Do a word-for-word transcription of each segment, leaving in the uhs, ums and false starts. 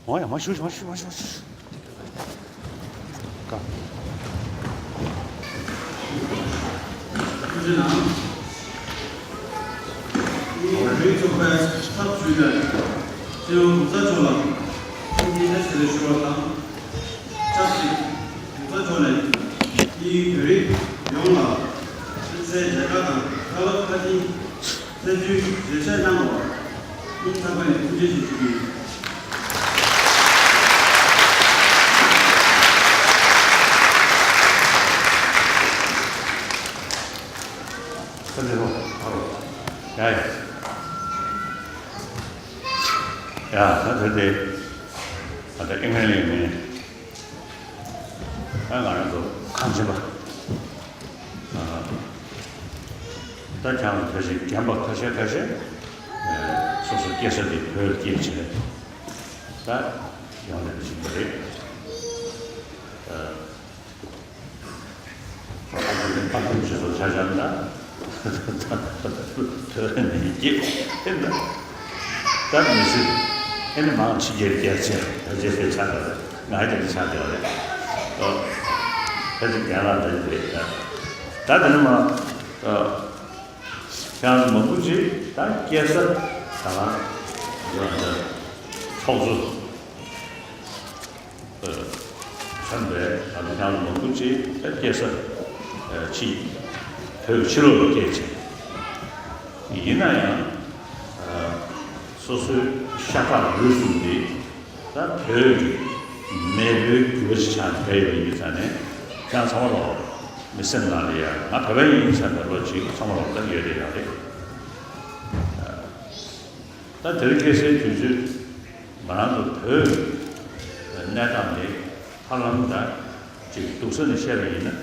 ཨོ་ཡ། མ་ཞུ་ཞུ་མ་ཞུ་མ་ཞུ་མ་ཞུ། ཀ། བོད་རིགས་ཚོགས་པའི་ཚབ་ཞུས་པའི་སྤྱི་ནོར་གོང་ས་མཆོག་ལ་ཐུགས་རྗེ་ཆེ་ཞུ་བ་དང་། ཆབས་ཅིག་གོང་ས་མཆོག་ནས་དབྱིན་ཡུལ་བོད་རིགས་ཡོངས་ལ་ཕན་སེམས་མཇལ་ཁ་དང་དགའ་སློབ་བཀའ་དྲིན་ཐེར་འདོན་བརྗོད་བྱ་གནང་བར་སྙིང་ཐག་པ་ནས་ཐུགས་རྗེ་ཆེ་ཞུ་གི་ཡོད། ཡ་ཡ། ཡ་ད་དེ་དེ། ད་ལྟ་ཨིན་ལན་ལ་ཡིན་ནའི། ཨ་ང་རང་ཚོ་གངས་ཅན་པ། ཨ། ད་ཁྱེད་རང་ཚོ་ཞིག་རྒན་པ་ཁ་ཤས་ཁ་ཤས། ཨ། སོ་སོ་སྐྱེས་ས་དེ་བོད་སྐྱེས་བྱས། ད་ཡོང་ནས་ཞིག་རེད། ཨ། ཨ་ཁུ་ཨ་ཁུ་ཅི་སོ་ཆ་བཞག་ན། བོད་ནས་སྐྱེས་ད། ད་མི་སྲིད། ཨེ་ནི་མང་ཕྱི་རྒྱལ་རྒྱལ་ཆེ་བོད་རྒྱལ་ཆེ་ཆགས་པ་རེད། ང་རྒྱལ་ཆགས་བསྡད་པ་རེད། ཨོ། ཕལ་ཆེར་རྒན་ལགས་འདྲ་ཞིག་རེད་ད། ད་དེ་ནི་མ། ཨོ། ཁྱེད་རང་ཚོ་མང་པོ་ཅིག་ད་སྐྱེས་ས་ད་ལ་འདི་ལ་འདི་ཚོགས་གཙོ། ཨོ། མཚོན་པའི་ང་ཚོ་ཁྱེད་རང་ཚོ་མང་པོ་ཅིག་ད་སྐྱེས་ས་ཕྱི། བོད་ཕྱི་ལོགས་ལ་སྐྱེས་བྱས། ཡིན་ན་ཡང་། ཨོ། སོ་སོའི་ཤ་ཁྲག་ལུས་གསུམ་འདི། ད་བོད་ཀྱི་མེས་པོའི་རྒྱུད་པ་ཞིག་ཆགས་ནས་བསྡད་ཡོད་པའི་ཡིན་ཙང་ནས། ཁྱེད་ཚང་མ་ལོག་མི་སེམས་ནང་ལ་ཡ་ང་བོད་པ་ཡིན་བསམ་པའི་བློ་ཅིག་ཚང་མ་ལོག་ད་ཡོད་རེད་ཡོད་རེད། ད་དེ་རིང་ཁ་སང་དུས་ཚོད་ང་རང་ཚོ་བོད་གནས་སྟངས་དེ་ཧ་ལམ་ད་ཅིག་སྡུག་ས་ནས་བཤད་པ་ཡིན་ན།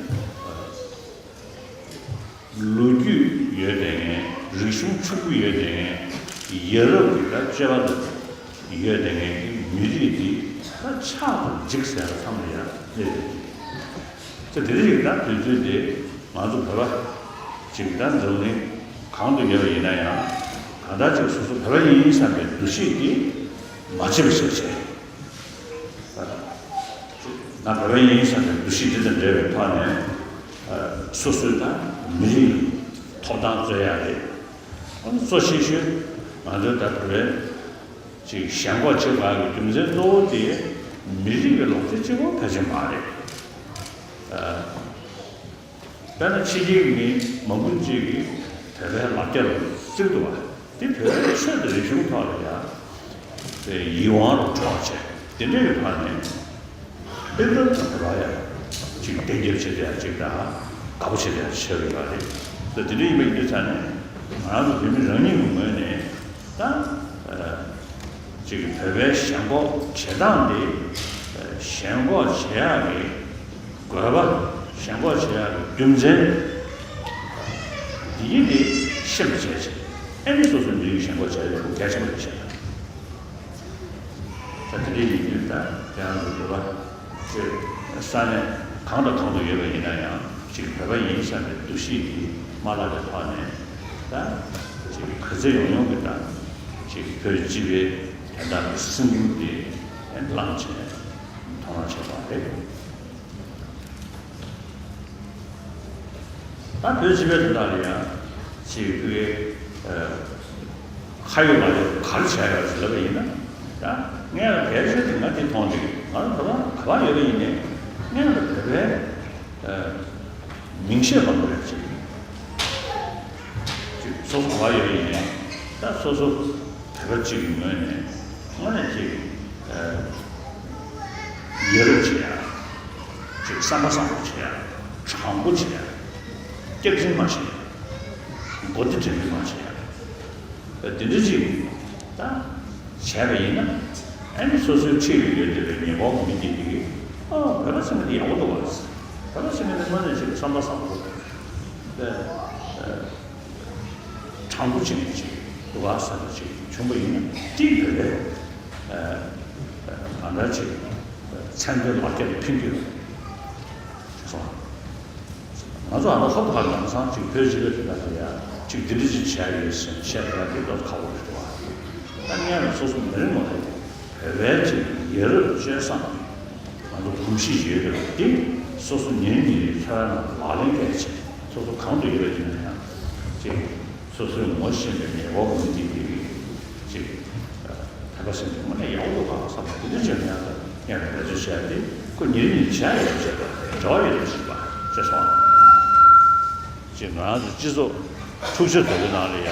ལོ་རྒྱུས་ཡོད་བསྡད་མཁན། རིག་གཞུང་ཕྱུག་པོ་ཡོད་བསྡད་མཁན། ཡ་རབས་ཀྱི་ད་སྤྱོད་པ་དང་ཡོད་བསྡད་མཁན་གྱི་མི་རིགས་འདི་ད་ཆགས་དང་འཇིག་ཟེར་བ་ཚང་མ་ཡང་གནས་ཡོད་ཀྱི། ད་དེ་རིགས་ད་དུས་ཚོད་འདི་ང་ཚོ་བོད་པ་ཅིག་ད་འཛམ་གླིང་གང་དུ་ཡོད་པ་ཡིན་ན་ཡང་གང་ལྟར་ཅིག་སོ་སོ་བོད་པ་ཡིན་བསམ་པའི་འདུ་ཤེས་འདི་མ་བརྗེད་པ་བྱས་བྱས། ང་བོད་པ་ཡིན་བསམ་པའི་འདུ་ཤེས་འདི་དང་འབྲེལ་བའི་ཐོག་ནས། ཨ། སོ་སོའི་ད་མི་རིགས་ཐོབ་ཐང་རྩོད་ཡ་རེད། ཨ་ནི་གཙོ་ཆེ་ཤོས་ང་ཚོའི་ད་བོད་པའི་ཅིག་ཞེན་ཁོག་བྱེད་དགོས་ཀྱི་རྒྱུ་མཚན་གཙོ་བོ་དེ་མི་རིགས་ཀྱི་ལོག་སྤྱོད་གཅིག་པོ་ཕལ་ཆེར་མ་རེད། ཨ། དཔེར་ན་ཕྱི་རྒྱལ་གྱི་མི་མང་པོ་ཅིག་གིས་བོད་པའི་ལ་རྒྱ་ལ་བརྩི་གི་འདུག་བ། དེ་བོད་པའི་ཆོས་དང་རིག་གཞུང་ཐོག་ལ་ཡང་དེ་ཡིད་དབང་རུ་འགྲོ་བྱས། དེ་འདྲའི་ཐོག་ནས་ཨེ་འདྲ་དང་དེ་བ་ཡང་ཅིག་གཏན་འཁེལ་བྱེད་བསྡད་ཡ་ཅིག་དང་དགའ་པོ་བྱེད་བསྡད་ཡ་ཅིག་ཡོད་རེད་པ་རེད། དེ་དེ་འདྲ་ཡིན་པ་ཡིན་དུས་ཙང་ནས་ང་རང་ཚོ་བོད་མི་རང་ཉིད་ཀྱི་ངོས་ནས་ད་ཅིག་བོད་པའི་ཞེན་ཁོག་བྱེད་སྟངས་དེ་ཞེན་ཁོག་བྱེད་ཡག་གི་དགོས་པ། ཞེན་ཁོག་བྱེད་ཡག་གི་རྒྱུ་མཚན་འདི་ཡིན་ཏེ་ཤེས་པ་བྱས་ཅིང་། ཨེ་ནི་སོ་སོའི་མི་རིགས་ཞེན་ཁོག་བྱེད་ཡག་གི་གལ་ཆེན་པོ་རེད་ཤག་ད་དེ་འདྲ་ཡིན་དུས་ད་དེ་རང་གི་འདོད་པ་ཆོས་ས་གནས་གང་དང་གང་དུ་ཡོད་པ་ཡིན་ན་ཡང་ཅིག་བོད་པ་ཡིན་བསམ་པའི་འདུ་ཤེས་འདི་མ་བརླག་པའི་ཐོག་ནས། ད་ཅིག་ག་ཚོད་ཡོང་ཡོང་གི་ད་ཅིག་བོད་སྤྱི་པའི་དོན་དག་གི་སེམས་ཁུར་འདི་བླངས་བྱས་མཐོང་སྣང་བྱེད་པ་རེད། ད་བོད་སྤྱི་པའི་དོན་དག་ལ་ཡང་ཅིག་ཕ་གིའི་ཨ་ཁ་ཡོད་ལག་ཡོད་ག་རེ་བྱས་ཡོད་ཟེར་ལབ་པ་ཡིན་ན། ད་སྔོན་ལ་གལ་ཆེ་དེ་ང་དེ་མཐོང་དུས་ང་རང་ད་ལྟ་ག་པར་ཡོད་པ་ཡིན་ནའི་སྔོན་ལ་བོད་པའི་ཨ་མིང་ཤས་མང་པོ་རེད་ཅིག་ཅིག་སོ་སོ་ག་པར་ཡོད་པ་ཡིན་ནའི་ད་སོ་སོ་བོད་པ་གཅིག་གི་ངོས་ནས་དངོས་གནས་ཅིག་ཨ་ཡ་རབས་བྱེད་ཡ། ཅིག་བསམ་པ་བཟང་པོ་བྱེད་ཡ། དྲང་པོ་བྱེད་ཡ། སྐྱག་རྫུན་མ་བྱེད་ཡ། མགོ་བདེ་དྲན་རྒྱུ་མ་བྱེད་ཡ། དེ་འདྲ་ཅིག་ད་བྱས་པ་ཡིན་ན། ཨ་ནི་སོ་སོའི་འཁྲིས་ལ་ཡོད་བསྡད་པའི་ཉེ་འཁོར་གྱི་མི་དེ་དེ་གིས་ཨ་བོད་པ་ཟེར་མཁན་དེ་ཡག་པོ་འདུག་བ། བོད་པ་ཟེར་མཁན་དེ་དངོས་གནས་ཅིག་བསམ་པ་བཟང་པོ། ཨ། དྲང་པོ་བྱེད་མཁན་ཅིག་འདུག་ག་བསམ་པ་ཅིག་བྱུང་པ་ཡིན་ན་དེས་བོད་པའི་ཨ་ཨ་གང་འདྲ་ཅིག་མཚན་དོན་ལག་ཁྱེར་ལ་ཕན་གྱི་ཡོད་རེད་སོང་། ང་ཚོ་ཨ་ནི་ཧོབ་ཁ་ལམ་སང་ཅིག་བོད་སྤྱི་པའི་དོན་དག་ལ་ཡ་ཅིག་འདི་འདྲ་ཅིག་བྱས་ཡོད་ཟེར་བཤད་ཡ་དེ་ཏོག་ཁག་པོ་རེད་བ། ད་སྔོན་ལ་སོ་སོ་མི་རེ་ངོ་རེ་བོད་པའི་ཅིག་ཡ་རབས་སྤྱོད་བཟང་གི་ང་ཚོ་གོམས་གཤིས་ཡོད་པ་དེ་སོ་སོ་ཉིན་ཉིན་རེའི་འཚོ་བའི་ནང་ལག་ལེན་བཀལ་བྱས། སོ་སོ་གང་དུ་ཡོད་པ་ཡིན་ན་ཡང་ཅིག་སོ་སོའི་ངོ་ཤེས་པའི་ཉེ་འཁོར་མི་དེ་གི་ཅིག་དད་པ་སེམས་ཀྱི་དངོས་གནས་ཡག་པོ་འདུག་ག་བསམ་པ་དེ་འདྲ་བྱས་ན་ཡང་ད་སྔོན་ལ་འབད་རྩོལ་བྱས་ཏེ་ཁོ་ཉིན་རེ་ཉིན་བྱས་ཡོད་བྱས་པ་འབྲེལ་བ་ཡོད་པ་ཞིག་པ་ཅེས་སོང་། ཅིག་ང་རང་ཚོ་སྤྱི་ཚོགས་འཁྲུག་ཆ་དོད་པའི་ནང་ལ་ཡ།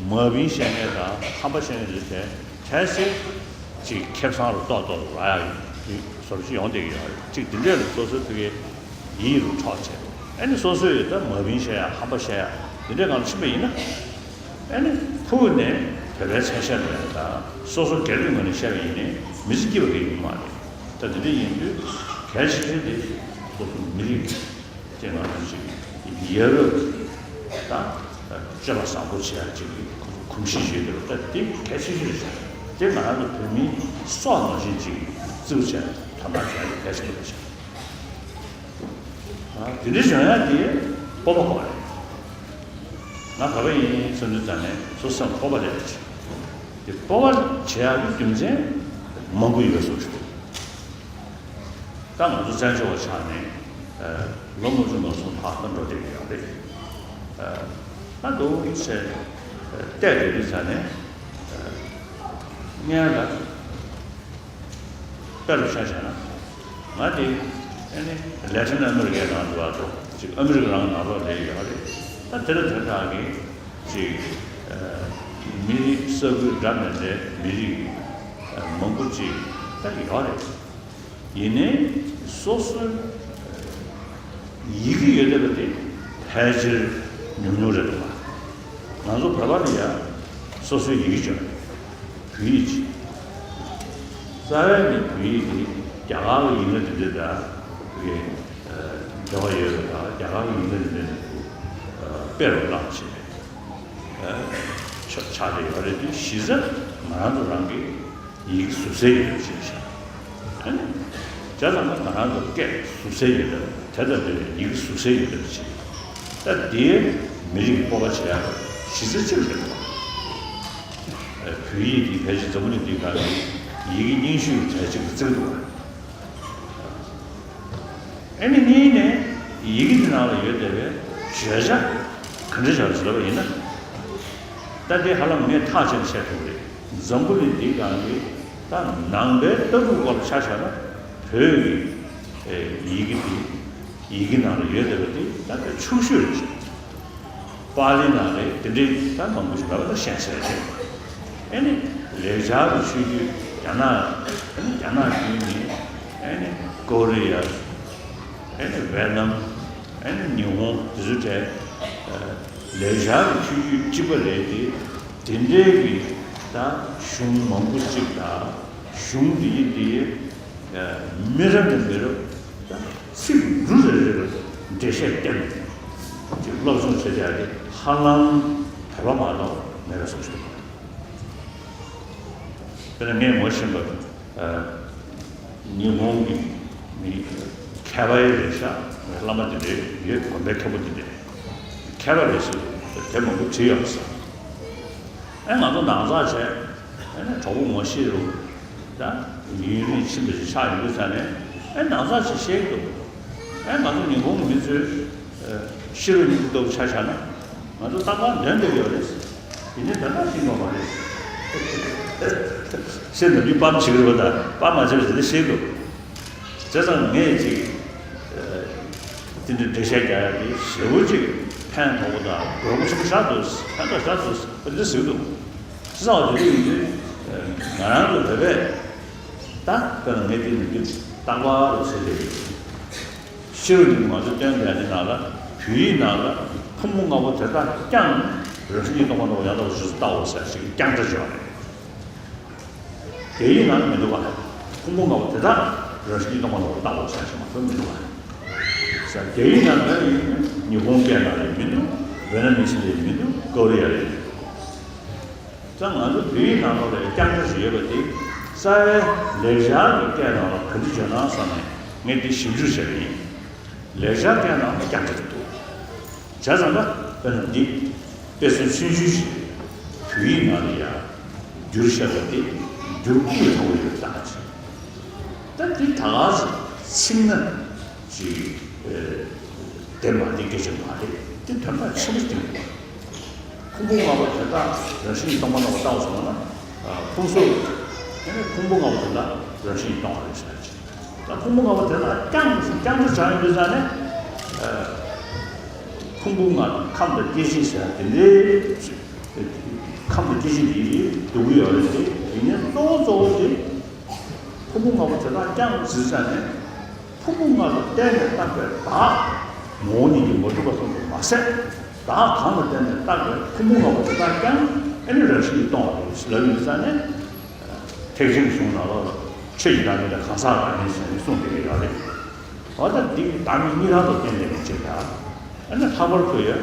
མ་བིན་བཤད་མཁན་དང་ཧམ་པ་བཤད་མཁན་རེད་དེ་གལ་སྲིད་ཅིག་ཁེ་བཟང་རུ་ཏོག་ཏོག་རུ་རག་ཡ་ཡོད་བཟོ་འདྲ་ཅིག་ཡོང་བསྡད་ཀྱི་ཡོད་རེད། ཅིག་འདི་འདྲས་ལ་སོ་སོའི་ཕ་གིའི་ཡིད་རུ་འཕྲོག་བྱས་ཨ་ནི་སོ་སོའི་ད་མ་བིན་བཤད་ཡ་ཧམ་པ་བཤད་ཡ་འདི་འདྲས་སྒང་ལ་ཕྱིན་པ་ཡིན་ན་ཨ་ནི་ཕུགས་ནས་བོད་པའི་མཚན་ཤས་ལ་ཡ་དང་སོ་སོ་སྒེར་གྱི་ངོས་ནས་བཤད་པ་ཡིན་ནའི་མི་ཚེ་སྐྱིད་པ་གང་ཡང་ཡོད་མ་རེད། ད་འདི་འདྲས་ཡིན་དུས་གལ་ཆེ་ཤོས་དེ་སོ་སོ་མི་རིགས། དེ་ང་རང་ཅིག་ཡ་རབས་ཀྱི་ད་སྤྱོད་པ་བཟང་པོ་བྱེད་ཡ་ཅིག་གི་གོམས་གཤིས་ཡོད་དེ་ད་དེ་གལ་ཆེ་ཤོས་རེད། དེ་ང་རང་ཚོ་བོད་མིའི་སྲོག་ནང་བཞིན་ཅིག་བརྩི་བྱ་དོ་སྣང་བྱ་ཡ་གལ་ཆེན་པོ་རེད། དེ་འདྲའི་བྱུང་ཡ་དེ་སྤོབས་པ་དགོས་རེད། ང་ག་པ་ཡིན་བསམ་དུས་ཙམ་ནས་སོ་སོ་སེམས་སྤོབས་པ་རེད། དེ་སྤོབས་པ་བྱེད་ཡ་གི་རྒྱུ་མཚན་མང་པོ་ཡོད་བཟོ་ཞིག་འདུག་ད་ང་ཚོ་བཙན་བྱོལ་བ་ཆགས་ནས་ལོ་ལྔ་བཅུ་ང་གསུམ་ལྷག་ཙམ་འགྲོ་བསྡད་ཀྱི་ཡོད་རེད། ད་འདུག་ཟེར་བལྟས་བསྡད་དུས་ཙ་ནས་སྔོན་ལ་དཔེ་རུ་ཆ་བཞག་ན་ང་དེ་ཨ་ནི་ལེ་ཊིན་ཨ་མེ་རི་ཀའི་ནང་དུ་བ་དང་ཅིག་ཨ་མེ་རི་ཀ་རང་ནང་ལོགས་ལས་ཡོད་རེད། ད་དེ་ལ་དོན་དག་གི་ཅིག་མི་རིགས་ས་ཁུལ་འདྲ་མི་འདྲའི་མི་རིགས་མང་པོ་ཅིག་ད་ཡོད་རེད། ཡིན་ནའི་སོ་སོའི་ཡི་གེ་ཡོད་བསྡད་པ་དེ་ཕལ་ཆེར་ཉུང་ཉུང་རེད་འདུག་ག་ང་ཚོ་བོད་པ་ལ་ཡང་སོ་སོའི་ཡི་གེ་ཅིག་ཡོད་རེད། བོད་ཡིག་ཅིག་རྩ་བའི་ནས་བོད་ཡིག་དེ་རྒྱ་གར་གྱི་ཡིག་སྣ་དེ་འདྲ་དང་དེ་གའི་འབྲེལ་བ་ཡོད་པ་དང་རྒྱ་གར་གྱི་ཡིག་སྣ་དེ་འདྲ་ནས་དཔེ་རུ་བླངས་བྱས་ཆ་ཆགས་བསྡད་ཡོད་རེད་དེ་གཞི་རྩ་ང་རང་ཚོ་རང་གི་ཡིག་གཟུགས་གསལ་ཡོད་པ་ཞིག་བྱས། ཨ་ནི། བྱས་ཙང་ང་རང་ཚོ་སྐད་གཟུགས་གསལ་ཡོད་པ་དེ་དང་འབྲེལ་བའི་ཡིག་གཟུགས་གསལ་ཡོད་པ་ཞིག་ད་དེའི་མི་རིགས་སྤོབས་པ་བྱེད་ཡག་གཞི་རྩ་གཅིག་རེད། བོད་ཡིག་འདི་ཕལ་ཆེར་འཛམ་བུ་གླིང་འདིའི་སྒང་གི་ཡི་གེ་རྙིང་ཤོས་ཀྱི་གྲས་གཅིག་ཏུ་བརྩི་གི་འདུག་ག་ཨ་ནི་གཉིས་ནས་ཡི་གེ་འདི་ནང་ལ་ཡོད་བསྡད་པའི་བརྗོད་བྱ་ག་འདྲ་བྱས་ཟེར་བ་ཡིན་ན། ད་དེ་ཧ་ལམ་ངས་ཐག་བཅད་ནས་བཤད་ཐུབ་རེད། འཛམ་བུ་གླིང་འདིའི་སྒང་གི་ད་ནང་པའི་ལྟ་གྲུབ་སྐོར་ལ་ཆ་བཞག་ན་བོད་ཀྱི་ཡི་གེ་འདི་ཡི་གེ་ནང་ལ་ཡོད་བསྡད་པ་འདི་ད་དཔེ་ཕྱུག་ཤོས་རེད། པཱ་ལི་ནང་ལ་དེ་འདྲའི་ད་མང་པོ་ཞིག་མེད་པ་ད་ཤེས་གསལ་རེད། ཨ་ནི་ལེགས་སྦྱར་གྱི་ཆོས་བརྒྱུད་རྒྱ་ནག་ཨ་ནི་རྒྱ་ནག་བརྒྱུད་ནས་ཨ་ནི་ཀོ་རི་ཡ། ཨ་ནི་ཝེ་ནམ། ཨ་ནི་ཉི་ཧོང་དེ་ཚོའི་གྲས། ལེགས་སྦྱར་གྱི་ཆོས་བརྒྱུད་གཅིག་པ་རེད་དེ། དེ་འདྲའི་གི་ད་གཞུང་མང་པོ་གཅིག་དང་གཞུང་འདི་ཡི་འདི་ཡི་མི་རབས་ནས་མི་རབས་ད་ཚིག་འབྲུ་རེ་རེ་ལ་འགྲེལ་བཤད་བསྟན་ནས་ཅིག་སློབ་སྦྱོང་བྱེད་ཡག་གི་ཧ་ལམ་བོད་པ་མ་གཏོགས་མེད་པའི་བཟོ་ཞིག་འདུག་དཔེར་ན་ངས་ངོ་ཤེས་པ། ཉི་ཧོང་གི་མི་མཁས་པ་ཡི་རེད་ཤག་བླ་མ་དེ་འདྲའི་ཡོད། དགོན་པའི་མཁན་པོ་དེ་འདྲའི་མཁས་པ་རེད་ཟེར་དེ་མང་པོ་བྲིས་ཡོད་ཟེར། ཨེ་ང་ཚོ་ནང་ཚགས་བྱས་ཨེ་ནས་གྲོགས་པོ་ངོ་ཤེས་རུ་ད་ཡུན་རིང་ཕྱིན་པ་ཞིག་ཆགས་ཡོད་དུས་ཙང་ནས་ཨེ་ནང་ཚགས་ཅིག་བཤད་ཀྱི་འདུག་ཨེ་ང་ཚོ་ཉི་ཧོང་གི་མི་ཚོས་ཤི་རུ་ཉིན་ལྟ་བུ་ཆ་བཞག་ན། ང་ཚོ་རྟག་པར་འདོན་བསྡད་ཡོད་རེད། ཡིན་ནའི་ད་ལྟ་ཤེས་དགོས་པ་རེད། ཤེས་ན་འདི་པམ་བྱེད་ཀྱི་རེད་པ། ད་པམ་མ་བྱེད་པ་དེ་འདྲ་ཤེས་འདུག་བྱས་ཙང་ངས་ཅིག་དེ་འདྲའི་འགྲེལ་བཤད་རྒྱག་ཡ་དེ་ཞེ་པོ་ཅིག་ཕན་ཐོགས་པོ་དང་དགོས་པ་ཆེན་པོ་ཆགས་འདུག་ཕན་ཐོགས་ཆགས་འདུག་ཨ་འདི་ཟེར་གྱི་འདུག་བྱས་ཙང་དེ་འདྲ་ཡིན་དུས་ང་རང་ཚོ་བོད་པས་ད་དཔེར་ན་ངས་འདི་ནས་འདི་རྟག་པར་ཟེར་བསྡད་ཡོད། ཤེས་རབ་ཀྱི་ང་ཚོ་སྟོན་མཁན་དེ་ནང་ལ་བོད་ཡིག་ནང་ལ་ཕུང་པོ་ལྔ་པོ་དེ་དག་ཀྱང་རང་བཞིན་གྱིས་སྟོང་པ་ལྟ་བུ་ཡང་དག་པར་རྗེས་སུ་བལྟའོ་ཟེར་ཞིག་རྐྱང་སྒྲ་བརྗོད་པ་རེད། རྒྱ་ཡིག་ནང་ལ་མི་འདུག་ག་ཕུང་པོ་ལྔ་པོ་དེ་དག་རང་བཞིན་གྱིས་སྟོང་པ་ལྟ་བུར་བལྟའོ་ཟེར་ཞིག་མ་གཏོགས་མི་འདུག་ག་ཟེར། རྒྱ་ཡིག་ནང་ལ་ཡིན་ན་ཉི་ཧོང་སྐད་ནང་ལ་མི་འདུག་ཝེ་ན་མི་སི་ལ་མི་འདུག་ཀོ་རི་ཡ་ལ་མི་འདུག་ད་ང་ཚོ་བོད་ཡིག་ནང་ལོགས་ལ་རྐྱང་སྒྲ་ཞིག་ཡོད་པ་དེ་རྩ་བའི་ལེགས་སྦྱར་གྱི་སྐད་ནང་ལ་ག་འདྲ་བརྗོད་ན་བསམ་ནས་ངས་འདི་ཞིབ་འཇུག་བྱས་པ་ཡིན། ལེགས་སྦྱར་སྐད་ནང་ལ་རྐྱང་རྐྱང་འདུག་བྱས་ཙང་ན་དཔེར་ན་འདི་དཔེ་མཚོན་ཆུང་ཆུང་ཞིག་བོད་ཡིག་ནང་ལ་ཡང་འགྱུར་ཞེས་པ་དེ་འགྱུར་དབུས་དང་པོ་ཡོད་བཏང་ཅིག་ད་འདི་ད་ག་ཚོད་ཚིག་སྣ་ཅིག་ཨེ་བདེ་མ་བདེ་སྐད་ཆ་མ་རེད། འདི་དོན་དག་ཆེན་པོ་ཞིག་འདུག་ཕུང་པོ་ལྔ་པོ་དེ་དག་རང་བཞིན་གྱིས་སྟོང་པ་ལ་བལྟ་བ་སོང་ན། ཕུང་སོགས་དེ་ནི་ཕུང་པོ་ལྔ་པོ་དེ་དག་རང་བཞིན་གྱིས་སྟོང་བ་རེད་ཟེར་ཅིག་ད་ཕུང་པོ་ལྔ་པོ་དེ་དག་རྐྱང་རྐྱང་དུ་བྱ་ཡོང་དུས་ཙང་ནས། ཕུང་པོ་ལྔ་དང་ཁམས་དང་སྐྱེ་མཆེད་ཟེར་དེ་འདྲའི་ཁམས་དང་སྐྱེ་མཆེད་དེ་སྡུག་གི་ཡོད་རེད་དེ། ཡིན་ནའི་གཙོ་བོ་གཙོ་བོ་དེ་ཕུང་པོ་ལྔ་པོ་དེ་དག་རྐྱང་ཟེར་ཙང་ནས། ཕུང་པོ་ལྔ་ལ་བརྟེན་ནས་བཏགས་པའི་བདག་ངོ་བོ་ཉིད་ཀྱིས་མ་གྲུབ་པ་གསུངས་པ་མ་ཟད། བདག་གང་ལ་བརྟེན་ནས་བཏགས་པའི་ཕུང་པོ་ལྔ་པོ་དེ་དག་ཀྱང་ཨ་ནི་རང་བཞིན་གྱིས་སྟོང་བ་རེད་ལབ་ཡོང་དུས་ཙང་ནས། ཐེག་ཆེན་གྱི་གཞུང་ནང་ལོགས་ལ་ཆོས་ཀྱི་བདག་མེད་དང་གང་ཟག་བདག་མེད་ཟེར་ནས་གསུངས་བསྡད་ཀྱི་ཡོད་རེད། འོ་ད་འདི་བདག་མེད་གཉིས་ཀ་ལ་བརྟེན་ནས་ཡིན་ཕྱིར་ད། ཨ་ནི་ལྷག་པར་དུ་ཡང་།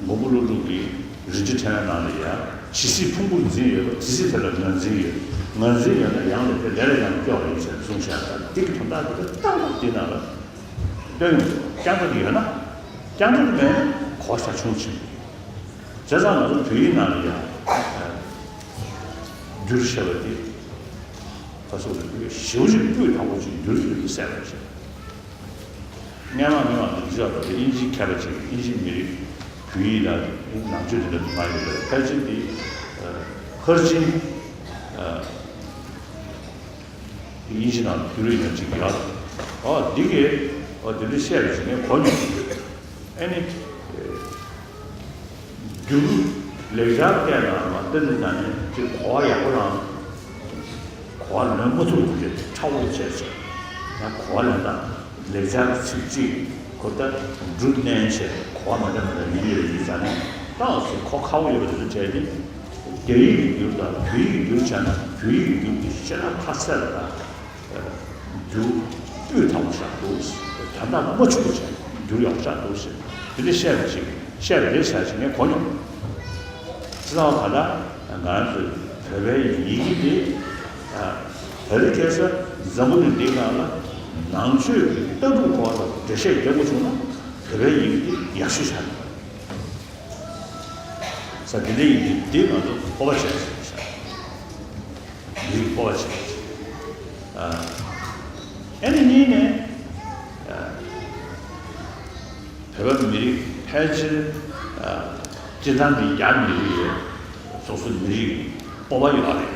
མགོན་པོ་ཀླུ་སྒྲུབ་ཀྱི་རིན་ཆེན་ཕྲེང་བའི་ནང་ལ་ཡང་ཇི་སྲིད་ཕུང་པོར་འཛིན་ཡོད་པ་དེ་སྲིད་དེ་ལ་ངར་འཛིན་ཡོད། ངར་འཛིན་ཡོད་ན་ཡང་ལས་དེ་ལས་ལ་ཡང་སྐྱོ་བ་ཡིན་ཟེར་གསུངས་བཞག་ད་འདི་གི་དོན་དག་དེ་ལ་རྟག་ཏུ་འདི་ནང་ལ་སྟོན་ཡོང་། རྐྱང་པ་དེ་ཡོད་ན། རྐྱང་པ་དེ་མེད་ན་གོ་ས་ཆུང་ཕྱིན། བྱས་ཙང་ང་ཚོ་བོད་ཡིག་ནང་ལ་ཡང་འགྱུར་ཞེས་པ་དེ་ཕ་སོགས་ལ་ཞེ་པོ་ཅིག་སྤུས་དག་པོ་ཅིག་འགྱུར་ཡོད་པའི་གསལ་བར་བྱེད། སྔས་མ་མི་མང་དུ་འཇོག་པ་དེ་དབྱིན་ཇིའི་མཁས་པ་ཅིག་དབྱིན་ཇིའི་མི་རིགས་བོད་ཡིག་ལ་ནང་ཆོས་དེ་འདྲ་མ་ཡོད་པས་ཕལ་ཆེར་དེ་ཕར་ཕྱིན་དབྱིན་ཇི་ནང་བསྒྱུར་ཡོད་ཅིག་ཡོད། ཨོ་འདི་གས་ཨོ་དེ་འདྲ་བཤད་པ་ཞིག་ངས་གོ་མྱོང་། ཨ་ནི། འགྱུར། ལེགས་སྦྱར་སྐད་ནང་ལ་བལྟས་ནས་ཀྱང་ནི་ཅིག་གོ་བ་ཡག་པོ་རང་གོ་བ་ལོན་མ་ཐུབ་པ་དེ་ཕྲ་བོ་བྱས་ཚེ། ཡང་གོ་བ་ལོན་སྟངས་ལེགས་སྦྱར་ཚིག་གཅིག་གོ་ད་འབྲུ་བསྣན་བྱས་གོ་བ་མ་འདྲ་མ་འདྲ་ཡིན་ཡོད་ཡིན་ཙང་ནས་ཏང་སུ་གོ་ཁག་པོ་ཡོད་པ་དེ་ཚོ་བྱས་ཏེ། རྒྱ་ཡིག་གི་འགྱུར་དང་བོད་ཡིག་གི་འགྱུར་བྱས་ན་བོད་ཡིག་གི་འགྱུར་དེ་ཤེས་ན་ཁ་གསལ་ལ་ད། འགྱུར་སྤུས་དག་པོ་ཞིག་འདུག་དོན་དག་མ་འཕྱུགས་པ་ཞིག་འགྱུར་ཡག་ཞིག་འདུག་ཟེར་དེ་འདྲ་བཤད་པ་ཞིག་བཤད་པ་རེད་ཟེར་ཞིག་ངས་གོ་མྱོང་། བྱས་ཙང་ག་ད་ང་རང་ཚོའི་བོད་པའི་ཡི་གེ་འདི་ད་རེས་ཁ་སང་འཛམ་བུ་གླིང་འདིའི་ནང་ལ་ནང་ཆོས་ཀྱི་ལྟ་གྲུབ་སྐོར་དང་འགྲེལ་བཤད་རྒྱག་དགོས་བྱུང་ན་བོད་པའི་ཡི་གེ་འདི་ཡག་ཤོས་ཆགས་ཡོད་པ་རེད། ས་དེ་འདྲ་ཡིན་དུས་འདི་ང་ཚོ་སྤོབས་པ་བྱས་ཟེར་ས། འདི་སྤོབས་པ་བྱས། ཨ་ནི་གཉིས་ནས་བོད་པ་མི་རིགས་ཕལ་ཆེར་སྤྱིར་བཏང་གི་རྒྱ་མི་རིགས་ཡོད། སོ་སོ་མི་རིགས་སྤོབས་པ་ཡོད་རེད།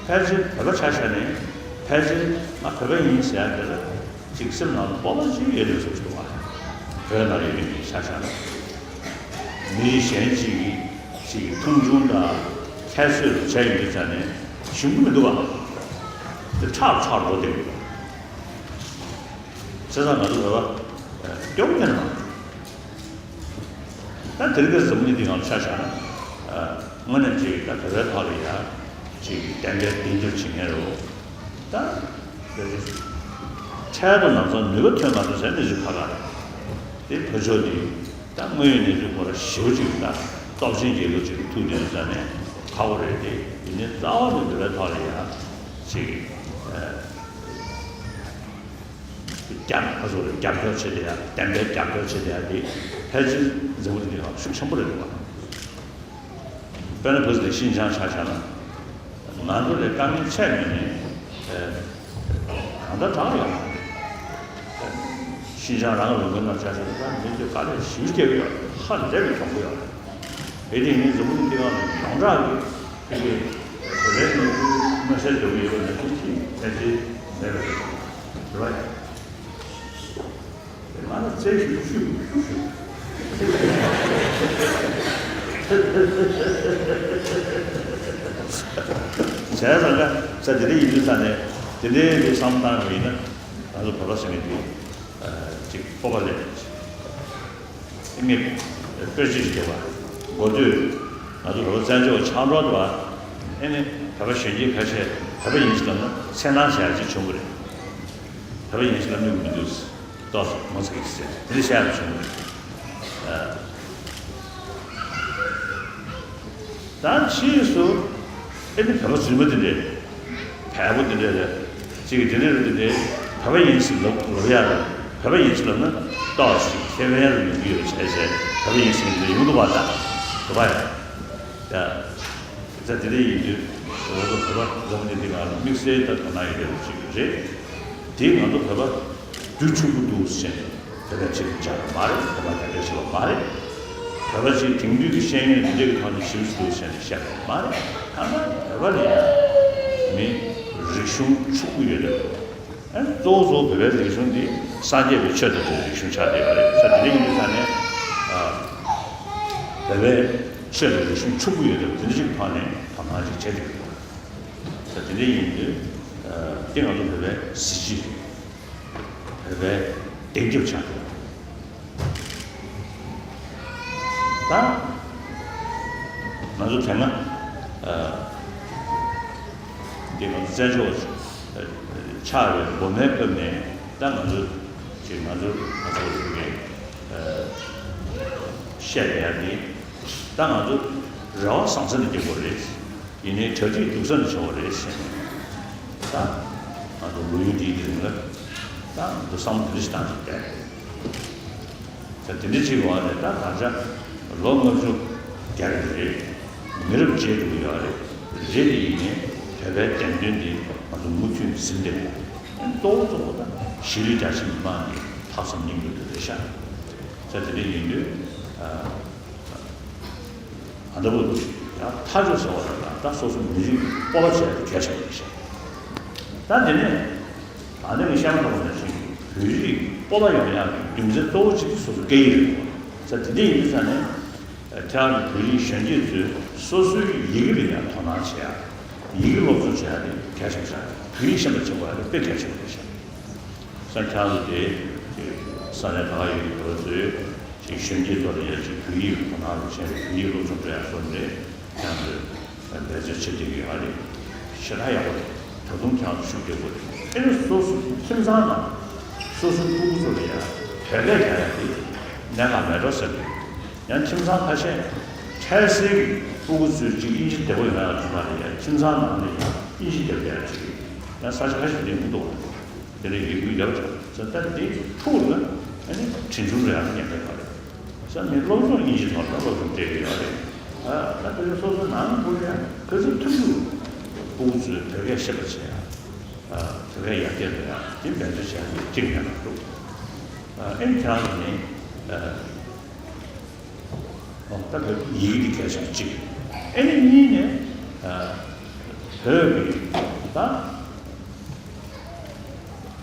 ཕལ་ཆེར་བོད་པ་ཆ་བཞག་ནས་ཕལ་ཆེར་ང་བོད་པ་ཡིན་ཟེར་ཡ་དེ་ལ། ཅིག་སེམས་ནང་ལ་སྤོབས་པ་ཅིག་ཡོད་ནས་བཟོ་ཞིག་འདུག་བ། བོད་ནང་ཡོད་མཁན་གྱི་ཤ་ཤ་ལ། མི་རིགས་གཞན་ཅིག་གིས་ཅིག་གི་མཐོང་ཆུང་དང་ཁྱད་གསོད་ལ་བྱས་ཡོད་ཙང་ནས་ཞུམ་གྱི་མི་འདུག་བ། དེ་ཁྲག་ཁྲག་འགྲོ་བསྡད་ཡོད་པ། བྱས་ཙང་ང་ཚོ་བོད་པ་སྐྱོ་པོ་ཁྱོན་ནས་མ་རེད། ད་དེ་རིང་ཁ་སང་འཛམ་བུ་གླིང་འདི་སྒང་ལ་ཆ་བཞག་ན། དངོས་གནས་ཅིག་ད་བོད་པའི་ཐོག་ལ་ཡ་ཅིག་གཏན་འཁེལ་བདེན་འཁྱེར་བྱེད་མཁན་རེད། ད་འཕྲལ་དུ་ལམ་སང་ནུས་པ་ཐོན་མ་ཐོན་ཟེར་གནས་ཚུལ་ཁག་ཁག་རེད། དེ་བོད་ཕྱོགས་འདི་ད་དངོས་ཡོད་གནས་ཚུལ་ཁོ་ར་ཞེ་པོ་ཅིག་ད་སྟོབས་ཆེན་རྒྱལ་ཁབ་ཅིག་གི་ཐུག་བསྡད་ཡོད་ཙང་ནས་ཁག་པོ་རེད་དེ། ཡིན་ནའི་རྩ་བ་ནས་བོད་པའི་ཐོག་ལ་ཡ་ཅིག་རྒྱབ་ཁ་སོ་རྒྱབ་སྐྱོར་བྱེད་བསྡད་ཡ། བདེན་པའི་རྒྱབ་སྐྱོར་བྱེད་བསྡད་ཡ་དེ་ཕལ་ཆེར་འཛམ་བུ་གླིང་འདི་ནང་ཤུགས་ཆེན་པོ་རེད་འདུག་བ། དཔེར་ན་བོད་ཟེར་ཤིན་ཅང་ཆ་བཞག་ན། ང་ཚོ་ལས་དཀའ་ངལ་ཆེ་མེད་ནས་གང་ལྟར་དྲག་ཡོད་མ་རེད། ཤིན་ཅང་རང་ལུང་པའི་ནང་ཆ་བཞག་ན་ད་མི་ཚོས་དཀའ་ལས་ཞེ་པོ་སྐྱེལ་གྱི་ཡོད་རེད། ཧ་ལས་པའི་གྱོང་པོ་ཡོད་རེད། དེ་དེ་ནི་འཛམ་བུ་གླིང་འདི་སྒང་ལ་ཡོངས་གྲགས་ཀྱི་དེ་གའི་བོད་པའི་ནང་དམིགས་བསལ་འགྲོ་གི་ཡོད་པ་ནང་བཞིན་གྱི་ཕལ་ཆེར་མེད་པ་རེད། རེད་བ། ང་ལ་རྩལ་ཞིག་ཤུགས་ཤུགས་ཤུགས། བྱས་ཙང་ཀ་ས་དེ་འདྲ་ཡིན་དུས་ས་ནས་དེ་འདྲའི་གི་བསམ་བཏང་བ་ཡིན་ན་ང་ཚོ་བོད་པ་ཟེར་མཁན་དེ་ཅིག་སྤོབས་པ་ལས། ངས་དཔེ་ཅིག་བརྗོད་པ། འགོ་སྟོད་ང་ཚོ་བོད་པ་བཙན་བྱོལ་བ་ཆགས་འགྲོ་འདུག་བ། ཨེ་ནི་བོད་པ་གཞོན་སྐྱེས་ཁ་ཤས་བོད་པ་ཡིན་ཞིག་ལབ་ན་འཚེར་སྣང་བྱེད་ཡག་ཅིག་བྱུང་གི་རེད། བོད་པ་ཡིན་ཞིག་ལབ་ནུས་ཀྱི་མི་འདུག་ཏོག་ཙམ་ངོ་ཚ་གི་ཟེར་དེ་འདྲ་བཤད་ཡག་བྱུང་གི་རེད། ད་ཕྱིས་སུ་ཨེ་ནི་བོད་པ་རྫུན་མ་དེ་འདྲས། བལ་པོ་དེ་འདྲས་རེད། ཅིག་དེ་འདྲས་རེད། དེ་འདྲས་བོད་པ་ཡིན་ཟེར་ལབ་ལབ་ཡག་རེད། བོད་པ་ཡིན་ཟེར་ལབ་ན་ཏོག་ཙམ་ཁེ་ཕན་ལ་ཡོང་གི་ཡོད་བྱས་བྱས་བོད་པ་ཡིན་ཟེར་གྱི་ཡོང་འདུག་པ། ད་བོད་པ་ཡ། ད་ད་དེ་འདྲ་ཡིན་དུས་ང་ཚོ་བོད་པ་འཛམ་བུ་གླིང་འདི་སྒང་ལ་དམིགས་བསལ་ད་དོ་སྣང་ཡོད་པ་ཅིག་རེད། དེ་ང་ཚོ་བོད་པ་རྒྱུ་ཕྱུག་པོ་འདུག་ཟེར་ནས་བོད་པ་ཅིག་བྱས་པ་མ་རེད། བོད་པ་རྒྱབ་སྐྱོར་བྱས་པ་མ་རེད། བོད་པ་ཅིག་དེང་དུས་ཀྱི་ཤེས་ཡོན་འདི་འདྲའི་གི་ཐོག་ནས་ཞེ་པོ་ཅིག་འདུག་ཟེར་ནས་བཤད་པ་མ་རེད། ཐ་ན་བོད་པ་ལ་ཡང་མི་རིག་གཞུང་ཕྱུག་པོ་ཡོད་རེད། ཨ་ནི་གཙོ་བོ་གཙོ་བོ་བོད་པའི་རིག་གཞུང་འདི་སངས་རྒྱས་པའི་ཆོས་དང་འབྲེལ་བའི་རིག་གཞུང་ཆགས་བསྡད་པ་རེད། ས་དེ་འདྲ་ཡིན་དུས་ས་ནས་ཨ་བོད་པའི་ཆོས་དང་རིག་གཞུང་ཕྱུག་པོ་ཡོད་རེད། དེ་འདྲ་ཞིག་ཐོག་ནས་དོ་སྣང་ཞིག་བྱེད་དགོས། ས་དེ་འདྲ་ཡིན་དུས་ཨ་དེ་ང་ཚོ་བོད་པའི་གཟི་བརྗིད་རེད། བོད་པའི་གདེང་སྐྱབས་ཆགས་དགོས། ད་ང་ཚོ་དེ་སྔ་ཨ་འདི་ང་ཚོ་བཙན་བྱོལ་བ་ཆགས་པའི་འགོ་མའི་སྐབས་ནས་ད་ང་ཚོ་ཅིག་ང་ཚོ་ང་ཚོ་རིག་པའི་ཨ་བཤད་ཡ་འདི་ད་ང་ཚོ་རེ་བ་བཟང་ས་ནས་སྐྱེ་དགོས་རེད། ཡིན་ནའི་གྲ་སྒྲིག་སྡུག་ས་ནས་བྱུང་བ་རེད་ཟེར་ནས། ད་ང་ཚོ་ལོ་ཡུན་འདིའི་རིང་ལ་ད་ང་ཚོ་བསམ་བློ་དེ་འདྲ་ཞིག་བཏང་ཞིག་བསྡད། ད་དེ་འདྲ་ཅིག་འོག་ནས་ད་ད་ཆ་ལོ་ལྔ་བཅུ་བརྒྱ་རེ་རེ་མི་རབས་བརྗེ་འགྲོ་གི་ཡོད་རེད། རེད་དེ་ཡིན་ནའི་བོད་པའི་བདེན་དོན་འདི་ང་ཚོ་མུ་མཐུད་ནས་ཟིན་བསྡད་ཡོད། གཙོ་བོ་གཙོ་བོ་ད་གཞིས་ལུས་རྒྱ་ཆེ་མི་མང་གི་ལྷག་བསམ་སྙིང་རུས་དེ་རེད་ཤག་ད་དེ་འདྲ་ཡིན་དུས་ཨ། ཨ་ད་བུ་ཡང་མཐའ་མཇུག་ཟེར་བ་ལ་ད་སོ་སོ་མི་རིགས་སྤོབས་པ་བྱས་ཏེ་གལ་ཆེན་པོ་རེད་ཤག་ད་དེ་ནས་ད་ནི་མི་གཤམ་ཐོག་ནས་ཞིག་བོད་རིགས་སྤོབས་པ་ཡོང་ཡག་གི་རྒྱུ་མཚན་གཙོ་བོ་གཅིག་དེ་སོ་སོ་སྐད་ཡིག་རེད། ས་དེ་འདྲ་ཡིན་དུས་ས་ནས་ཁྱེད་རང་གི་བོད་རིགས་གཞོན་སྐྱེས་ཚོས་སོ་སོའི་ཡི་གེ་ལ་ཡང་དོ་སྣང་བྱེད་ཡག་ཡི་གེ་སློབ་གསོ་བྱེད་ཡག་དེ་གལ་ཆེན་པོ་ཆགས། བོད་ཡིག་ཤེས་པ་བྱེད་དགོས་ཡག་དེ་དཔེ་གལ་ཆེན་པོ་རེད་ཤག་ས་ཁྱེད་རང་ཚོ་དེ་ས་གནས་ད་ག་ཡོད་ཀྱི་བོད་ཚོས་ཅིག་གཞོན་སྐྱེས་ཚོ་ལ་ཡང་ཅིག་བོད་ཡིག་དོ་སྣང་རུ་བྱས་ནས་བོད་ཡིག་སློབ་སྦྱོང་སྤྲད་ཡག་སོགས་ནས་ཁྱེད་རང་ཚོས་འབད་བརྩོན་བྱེད་བསྡད་ཀྱི་ཡོད་རེད། ཞེ་དྲག་ཡག་པོ་རེད། ད་དུང་ཁྱེད་རང་ཚོ་ཤུགས་རྒྱག་དགོས་རེད། ཨེ་ནི་སོ་སོ་ཁྱིམ་ཚང་ནང་སོ་སོའི་སྤུ་གུ་ཚོ་ལ་ཡང་བོད་སྐད་རྒྱག་ཡག་དེ་གནད་འགག་མེད་འགྲོ་ཟེར་གི། ཡང་ཁྱིམ་ཚང་ཁ་ཤས་འཕྲལ་སེལ་གྱི་སྤུ་གུ་ཚོས་ཅིག་དབྱིན་ཇི་བདེ་པོ་ཡོང་ཡག་ཚོ་ལ་ཡང་ཁྱིམ་ཚང་ནང་ནས་ཡང་དབྱིན་ཇི་བདེ་པོ་ཡག་ཅིག་ཡང་ས་ཆ་ཁ་ཤས་ལེན་གྱི་འདུག་དེ་ནས་ཡོད་རྒྱུ་ཡག་ཅིག་ཟེར། ད་འདི་ཐུག་ན་ཨ་ནི་གྲོན་ཆུང་རེད། ཨ་ནི་ཉན་པའི་བར་ས་ནི་སློབ་སྦྱོང་དབྱིན་ཇི་ཐོག་ལ་སློབ་སྦྱོང་སྤྲད་ཀྱི་ཡོད་རེད། ཨ་ད་དེ་ཚོ་སོ་སོ་ནང་ལ་འགྲོ་ཡ་ག་ཚོད་ཐུབ་ཐུབ་སྤུ་གུ་ཚོས་བོད་སྐད་ཤེས་པ་བྱེད་ཡ། བོད་སྐད་ཡར་རྒྱས་འགྲོ་ཡ་དེ་འབད་བརྩོན་བྱས་ཏེ་གཅིག་ཉན་པ་འདུག་ཨ་ནི་ཁྱེད་རང་ཚོ་ནི་ཨ་ད་བོད་ཡིག་འདི་གལ་ཆེན་པོ་གཅིག་ཨ་ནི་གཉིས་ནས་ཨ་བོད་ཀྱི་ད་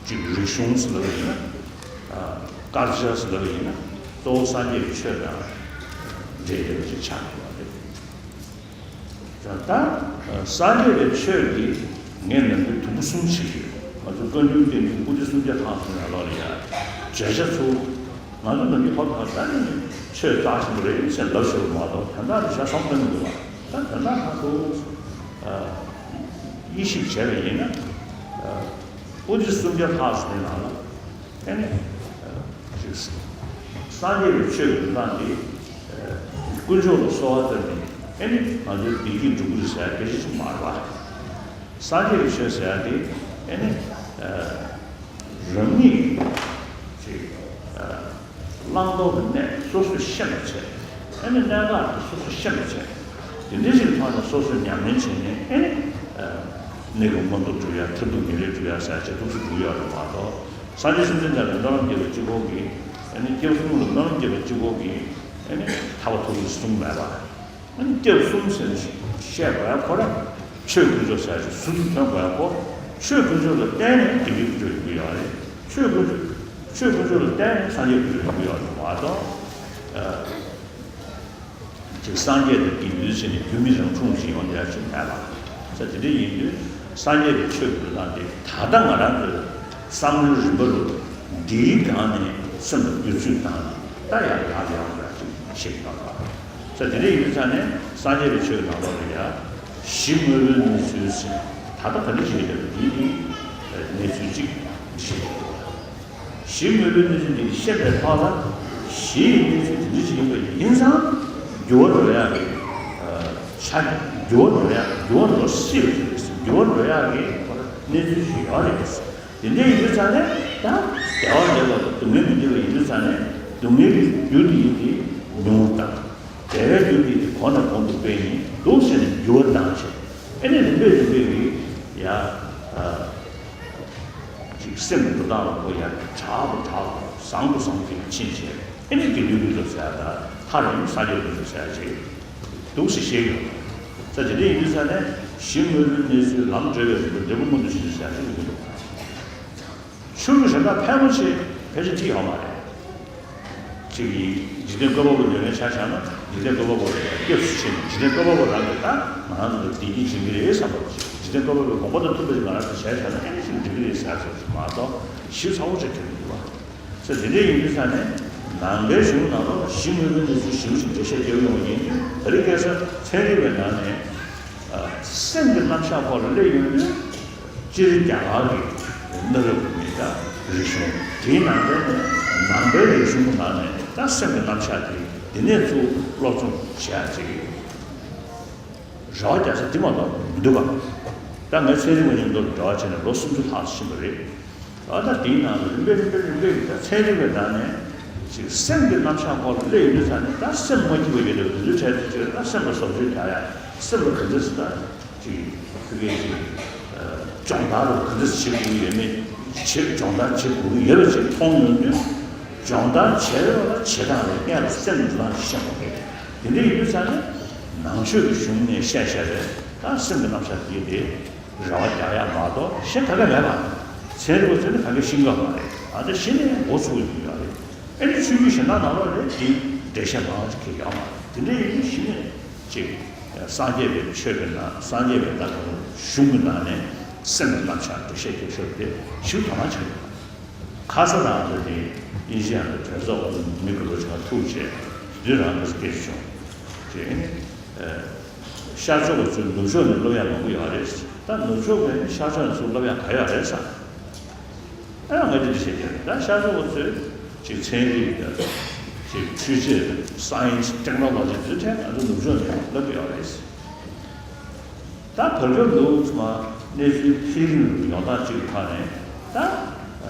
གཅིག་རིག་གཞུང་ཟེར་ལབ་ཡིན་ན་ཨ་དཀར་ཆག་ཟེར་ལབ་ཡིན་ན་གཙོ་བོ་སངས་རྒྱས་ཀྱི་ཆོས་དང་འབྲེལ་ཡོད་པ་ཅིག་ཆགས་ཡོད་པ་རེད། ད་སངས་རྒྱས་པའི་ཆོས་འདི་ངས་ནམ་རྒྱུན་དུམ་བུ་གསུམ་བྱེད་ཀྱི་ཡོད། ང་ཚོ་བཀའ་འགྱུར་བསྟན་འགྱུར་པོ་ཏི་སུམ་བརྒྱ་ལྷག་ཙམ་ཡར་ལོག་ལ་ཡ་བརྗོད་བྱ་ཚུར་ང་ཚོ་ནམ་རྒྱུན་ཧོབ་ཁ་ད་ནི་ཆོས་རྩ་ཆེན་པོ་རེད་ཟེར་ལབ་ཤེས་པ་མ་གཏོགས་དོན་དག་དེ་ཆ་ཚང་སྟོན་མི་འདུག་བ། ད་དོན་དག་ཁ་ཐུག་དབྱེ་ཞིབ་བྱས་པ་ཡིན་ན་པོ་ཏི་སུམ་བརྒྱ་ལྷག་ཙམ་ནང་ལ། ཨ་ནི། ཅིག་སངས་རྒྱས་པའི་ཆོས་ཀྱི་འགྲོ་སྟངས་འདི། དཀོན་མཆོག་ལ་གསོལ་བ་བཏབ་ནས་ཨ་ནི་ང་ཚོའི་བདེ་སྐྱིད་འགྲུབ་ཀྱི་རེད་ཟེར་སྐད་ཆ་ཅིག་མ་རེད་པ། སངས་རྒྱས་པའི་ཆོས་ཟེར་ཡ་དེ་ཨ་ནི། རང་ཉིད་ཅིག་བླང་དོར་གྱི་གནས་སོ་སོས་ཤེས་པར་བྱས། ཨ་ནི་གནད་འགག་དེ་སོ་སོས་ཤེས་པར་བྱས། དེ་འདྲ་ཞིག་ཐོག་ནས་སོ་སོས་ཉམས་ལེན་བྱས་ནས་ཨ་ནི། གནས་སྐབས་མངོན་མཐོ་སྒྲུབ་ཡ། མཐར་ཐུག་ངེས་ལེགས་སྒྲུབ་ཡ་ཟེར་ཡ་ཆེད་དུ་སྒྲུབ་ཡོད་རེད་མ་གཏོགས། སངས་རྒྱས་བཅོམ་ལྡན་འདས་ལ་སྨོན་ལམ་བརྒྱབ་པ་གཅིག་པོ་གིས། ཨ་ནི་སྐྱབས་གསུམ་ལ་སྨོན་ལམ་བརྒྱབ་པ་གཅིག་པོ་གིས། ཨ་ནི་ཐར་པ་ཐོབ་ཀྱི་གསུངས་མེད་པ། ཨ་ནི་སྐྱབས་གསུམ་ཟེར་ནས་བཤད་དགོས་ཡ་ཁོ་རང་ཆོས་དཀོན་མཆོག་ཟེར་ཡ་ཅིག་ཟུར་དུ་ཐོན་དགོས་ཡ་ཁོ། ཆོས་དཀོན་མཆོག་ལ་བརྟེན་ནས་བདེ་སྐྱིད་དཀོན་མཆོག་ཡོང་གི་ཡོད་རེད། ཆོས་དཀོན་མཆོག་ཆོས་དཀོན་མཆོག་ལ་བརྟེན་ནས་སངས་རྒྱས་དཀོན་མཆོག་ཡོང་གི་ཡོད་རེད་མ་གཏོགས། ཅིག་སངས་རྒྱས་དང་དགེ་འདུན་བྱས་ནས་རྒྱུ་མེད་རང་འཁྲུངས་ཤིག་ཡོང་བསྡད་ཡ་ཅིག་མེད་པ། ས་དེ་འདྲ་ཡིན་དུས་སངས་རྒྱས་ཀྱི་ཆོས་ཀྱི་འགྲོ་སྟངས་དེ་ད་ལྟ་ང་རང་ཚོའི་བསམ་བློའི་རིམ་པ་རུ་འདིའི་སྒང་ནས་སེམས་ལ་བསྒྱུར་བཅོས་བཏང་ནས་ད་ཡར་ཡར་ཡར་ཡར་ཅིག་ཤེས་ཀྱི་ཡོད་པ། ས་དེ་འདྲ་ཡིན་དུས་ས་ནས་སངས་རྒྱས་ཀྱི་ཆོས་ཀྱི་ནང་ལོགས་ལ་ཡ་གཞི་དངོས་པོའི་གནས་ཚུལ་ཟེར་ད་ལྟ་ག་འདྲ་བྱེད་ཀྱི་ཡོད་པ་འདིའི་གནས་ཚུལ་ཅིག་ཤེས་ཀྱི་ཡོད་པ། གཞི་དངོས་པོའི་གནས་ཚུལ་འདི་ཤེས་པའི་ཐོག་ལ། གཞི་ཡི་གནས་ཚུལ་དེ་འདྲ་ཞིག་ཡིན་པ་ཡིན་ཙང་། འགྱུར་བ་འགྲོ་ཡག་གི་ཆ། འགྱུར་བ་འགྲོ་ཡག་འགྱུར་བ་འགྲོ་སྲིད་པ་ཞིག་རེད། འགྱུར་བ་འགྲོ་ཡག་གི་གནས་ཚུལ་ཞིག་ཡོད་རེད། དེ་འདྲ་ཡིན་དུས་ཙང་ནས་ད་ བདེ་བ་འདོད་པ་དང་སྡུག་བསྔལ་མི་འདོད་པ་ཡིན་དུས་ཙང་ནས་སྡུག་བསྔལ་གྱི་རྒྱུ་དེ་ཡིན་ཏེ་ཉུང་རུ་བཏང་། བདེ་བའི་རྒྱུ་དེ་ཡིན་ཏེ་གོང་ནས་གོང་དུ་སྤེལ་ནས་འདུག་ཟེར་ནས་འགྱུར་བ་བཏང་བྱས། ཨེ་ནས་རིམ་པས་རིམ་པས་ཀྱིས་ཡ། ཅིག་སེམས་ཀྱི་འགྲོ་སྟངས་ལ་ཁོ་ཡར་དྲག་ཏུ་དྲག་ཏུ་བཟང་དུ་བཟང་དུ་ཕྱིན་བྱས། ཨེ་ནས་དགེ་འདུན་དགེ་སློབ་ཟེར་ཡ་ད་ཐག་རིང་ས་སྐྱ་དགེ་སློབ་ཟེར་ཡ་ཅིག་འདུག་སེ་བཤད་ཡོད། ས་དེ་འདྲ་ཡིན་དུས་ས་ནས་གཞི་དངོས་པོའི་གནས་ཚུལ་ལམ་བགྲོད་པའི་རིམ་པ་འབྲས་བུ་མངོན་དུ་བྱེད་ཚུལ་ཟེར་ཡ་ཅིག་ཡོད་འདུག་ཆོས་ཀྱི་གཞན་དག་ཕལ་མོ་ཆེ་ཕལ་ཆེར་ཁྲིད་ཡོད་མ་རེད། གཅིག་གིས་འཇིག་རྟེན་བཀོད་པ་པོ་ལས་ལན་ཆ་བཞག་ན་འཇིག་རྟེན་བཀོད་པ་པོ་ལ་སྐྱབས་སུ་མཆི་ནས་འཇིག་རྟེན་བཀོད་པ་པོ་རང་གིས་ད་ང་རང་ཚོ་ལ་བདེ་སྐྱིད་སྦྱིན་གྱི་རེད་བསམ་པ་ཅིག་འཇིག་རྟེན་བཀོད་པ་པོའི་དགོངས་པ་དང་མཐུན་པ་ཞིག་ང་རང་ཚོ་བྱས་བཞག་ན་ཨེ་ནི་ཞིག་འགྲིག་གི་རེད་ཟེར་ཚོད་ཅིག་མ་གཏོགས་ཞིབ་ཚགས་པོ་ཅིག་དྲན་གྱི་འདུག་བ། ས་དེ་འདྲ་ཡིན་དུས་ས་ནས་ནང་པའི་གཞུང་ནང་ལོགས་ལ་གཞི་དངོས་པོའི་གནས་ཚུལ་ཞིབ་ཅིག་འགྲེལ་བཤད་རྒྱག་ཡོང་བ་ཡིན་དུས་ད་རེས་ཁ་སང་ཚན་རིག་པའི་ནང་ནས། སེམས་ཀྱི་རྣམ་གཞག་སྐོར་ལ་སླེབས་ཡོང་དུས། སྤྱིར་རྒྱ་གར་གྱི་གནའ་རབས་ཀྱི་མི་དང་རིག་གཞུང་དེའི་ནང་དོན་ནི་ནང་པའི་རིག་གཞུང་གི་ནང་ནས་ད་སེམས་ཀྱི་རྣམ་གཞག་དེ་འདི་ནས་ཚུར་སློབ་སྦྱོང་བྱེད་ཡག་ཅིག་རེ་བ་རྒྱག་ས་འདི་མ་གཏོགས་མི་འདུག་ག་ད་ངས་ཚན་རིག་པ་མཉམ་དུ་འབྲེལ་བ་བྱས་ནས་ལོ་སུམ་ཅུ་ལྷག་ཕྱིན་པ་རེད། ཨ་ད་དེའི་ནང་ལ་རིམ་པས་རིམ་པས་རིམ་པས་ཀྱི་ད་ཚན་རིག་པའི་ནང་ནས་ཅིག་སེམས་ཀྱི་རྣམ་གཞག་སྐོར་ལ་སླེབས་ཡོང་དུས་ཙང་ནས་ད་སེམས་མ་སྐྱིད་པ་ཡོད་དུས་དེ་ཚོའི་གྲས་དེ་ཅིག་ད་སེམས་ལ་བཟོ་བཅོས་རྒྱག་ཡ་སེམས་ལ་ག་འདྲ་ཞིག་ད་ཅིག་ཕ་གིའི་ཅིག་སྦྱོང་བརྡར་རུ་ག་འདྲ་ཞིག་བྱེད་དགོས་ཀྱི་ཡོད་མེད་བྱེད་སྦྱོང་བརྡར་བྱེད་དགོས་ཀྱི་ཡོད་པ་ཅིག་མཐོང་ཡོང་དུས་སྦྱོང་བརྡར་བྱེད་རོགས་ལ་བྱེད་སྟངས་ལ་སྔོན་ལ་སེམས་ཀྱི་རྣམ་གཞག་ཤེས་དགོས་ཀྱི་དེ་འདྲ་ཡིན་དུས་ཙང་ནས་ནང་ཆོས་ཀྱི་གཞུང་ནས་བཤད་བཤད་རེད་ད་སེམས་ཀྱི་རྣམ་གཞག་དེ་དེ། རེ་བ་རྒྱག་ཡག་མ་གཏོགས་གཞན་ག་གེ་མེད་པ། ཚན་རིག་པ་ཚོས་ནི་ག་གེ་ཤེས་ཀྱི་མ་རེད། ཨ་ད་གཞི་ནས་མགོ་ཚོས་ཀྱི་ཡོད་རེད། ཨེ་ནི་ཆོས་བརྒྱུད་གཞན་དག་ནང་ལོགས་ལ་དེའི་འགྲེལ་བཤད་མང་ཆེ་གི་ཡོད་མ་རེད། དེ་འདྲ་ཡིན་དུས་གཞི་ནས་ཅིག་སངས་རྒྱས་པའི་ཆོས་ཀྱི་ནང་སངས་རྒྱས་པའི་ད་གཞུང་གི་ནང་ནས་སེམས་ཀྱི་རྣམ་གཞག་འགྲེལ་བཤད་རྒྱག་ཤོག་དེ་ཞིག་དོ་སྣང་བྱེད་དགོས། ཁ་ས་རང་ཚོ་དེ་དབྱིན་ཇི་ཡང་དེ་གྲོས་ཚོགས་ཀྱི་མི་དགུ་ལོ་ཆུང་ཐུག་བྱས་དུས་རང་གི་སྐད་ཆ་བྱུང་། དེ་ནི་ཤར་ཕྱོགས་ཀྱི་ཚུལ་ནུབ་ཕྱོགས་ནས་སློབ་ཡག་མང་པོ་ཡོད་རེད། ད་ནུབ་ཕྱོགས་ཀྱི་ནི་ཤར་ཕྱོགས་ནས་ཚུར་སློབ་ཡག་ག་ཡོད་རེད་ཟེར། ཨ་ང་འདི་འདྲ་བཤད་ཀྱི་རེད། ད་ཤར་ཕྱོགས་ཀྱི་ཚུལ་ཅིག་ཚན་རིག་དང་ཅིག་འཕྲུལ་ཆས་science technology ཚུལ་ཐད་ང་ཚོ་ནུབ་ཕྱོགས་ནས་སློབ་ཀྱི་ཡོད་རེད། ད་བར་སྐབས་འདུག་ཚང་མ་གནས་ཚུལ་འཕེལ་རིམ་ཡོང་སྟངས་གཅིག་གི་ཐོག་ནས་ད་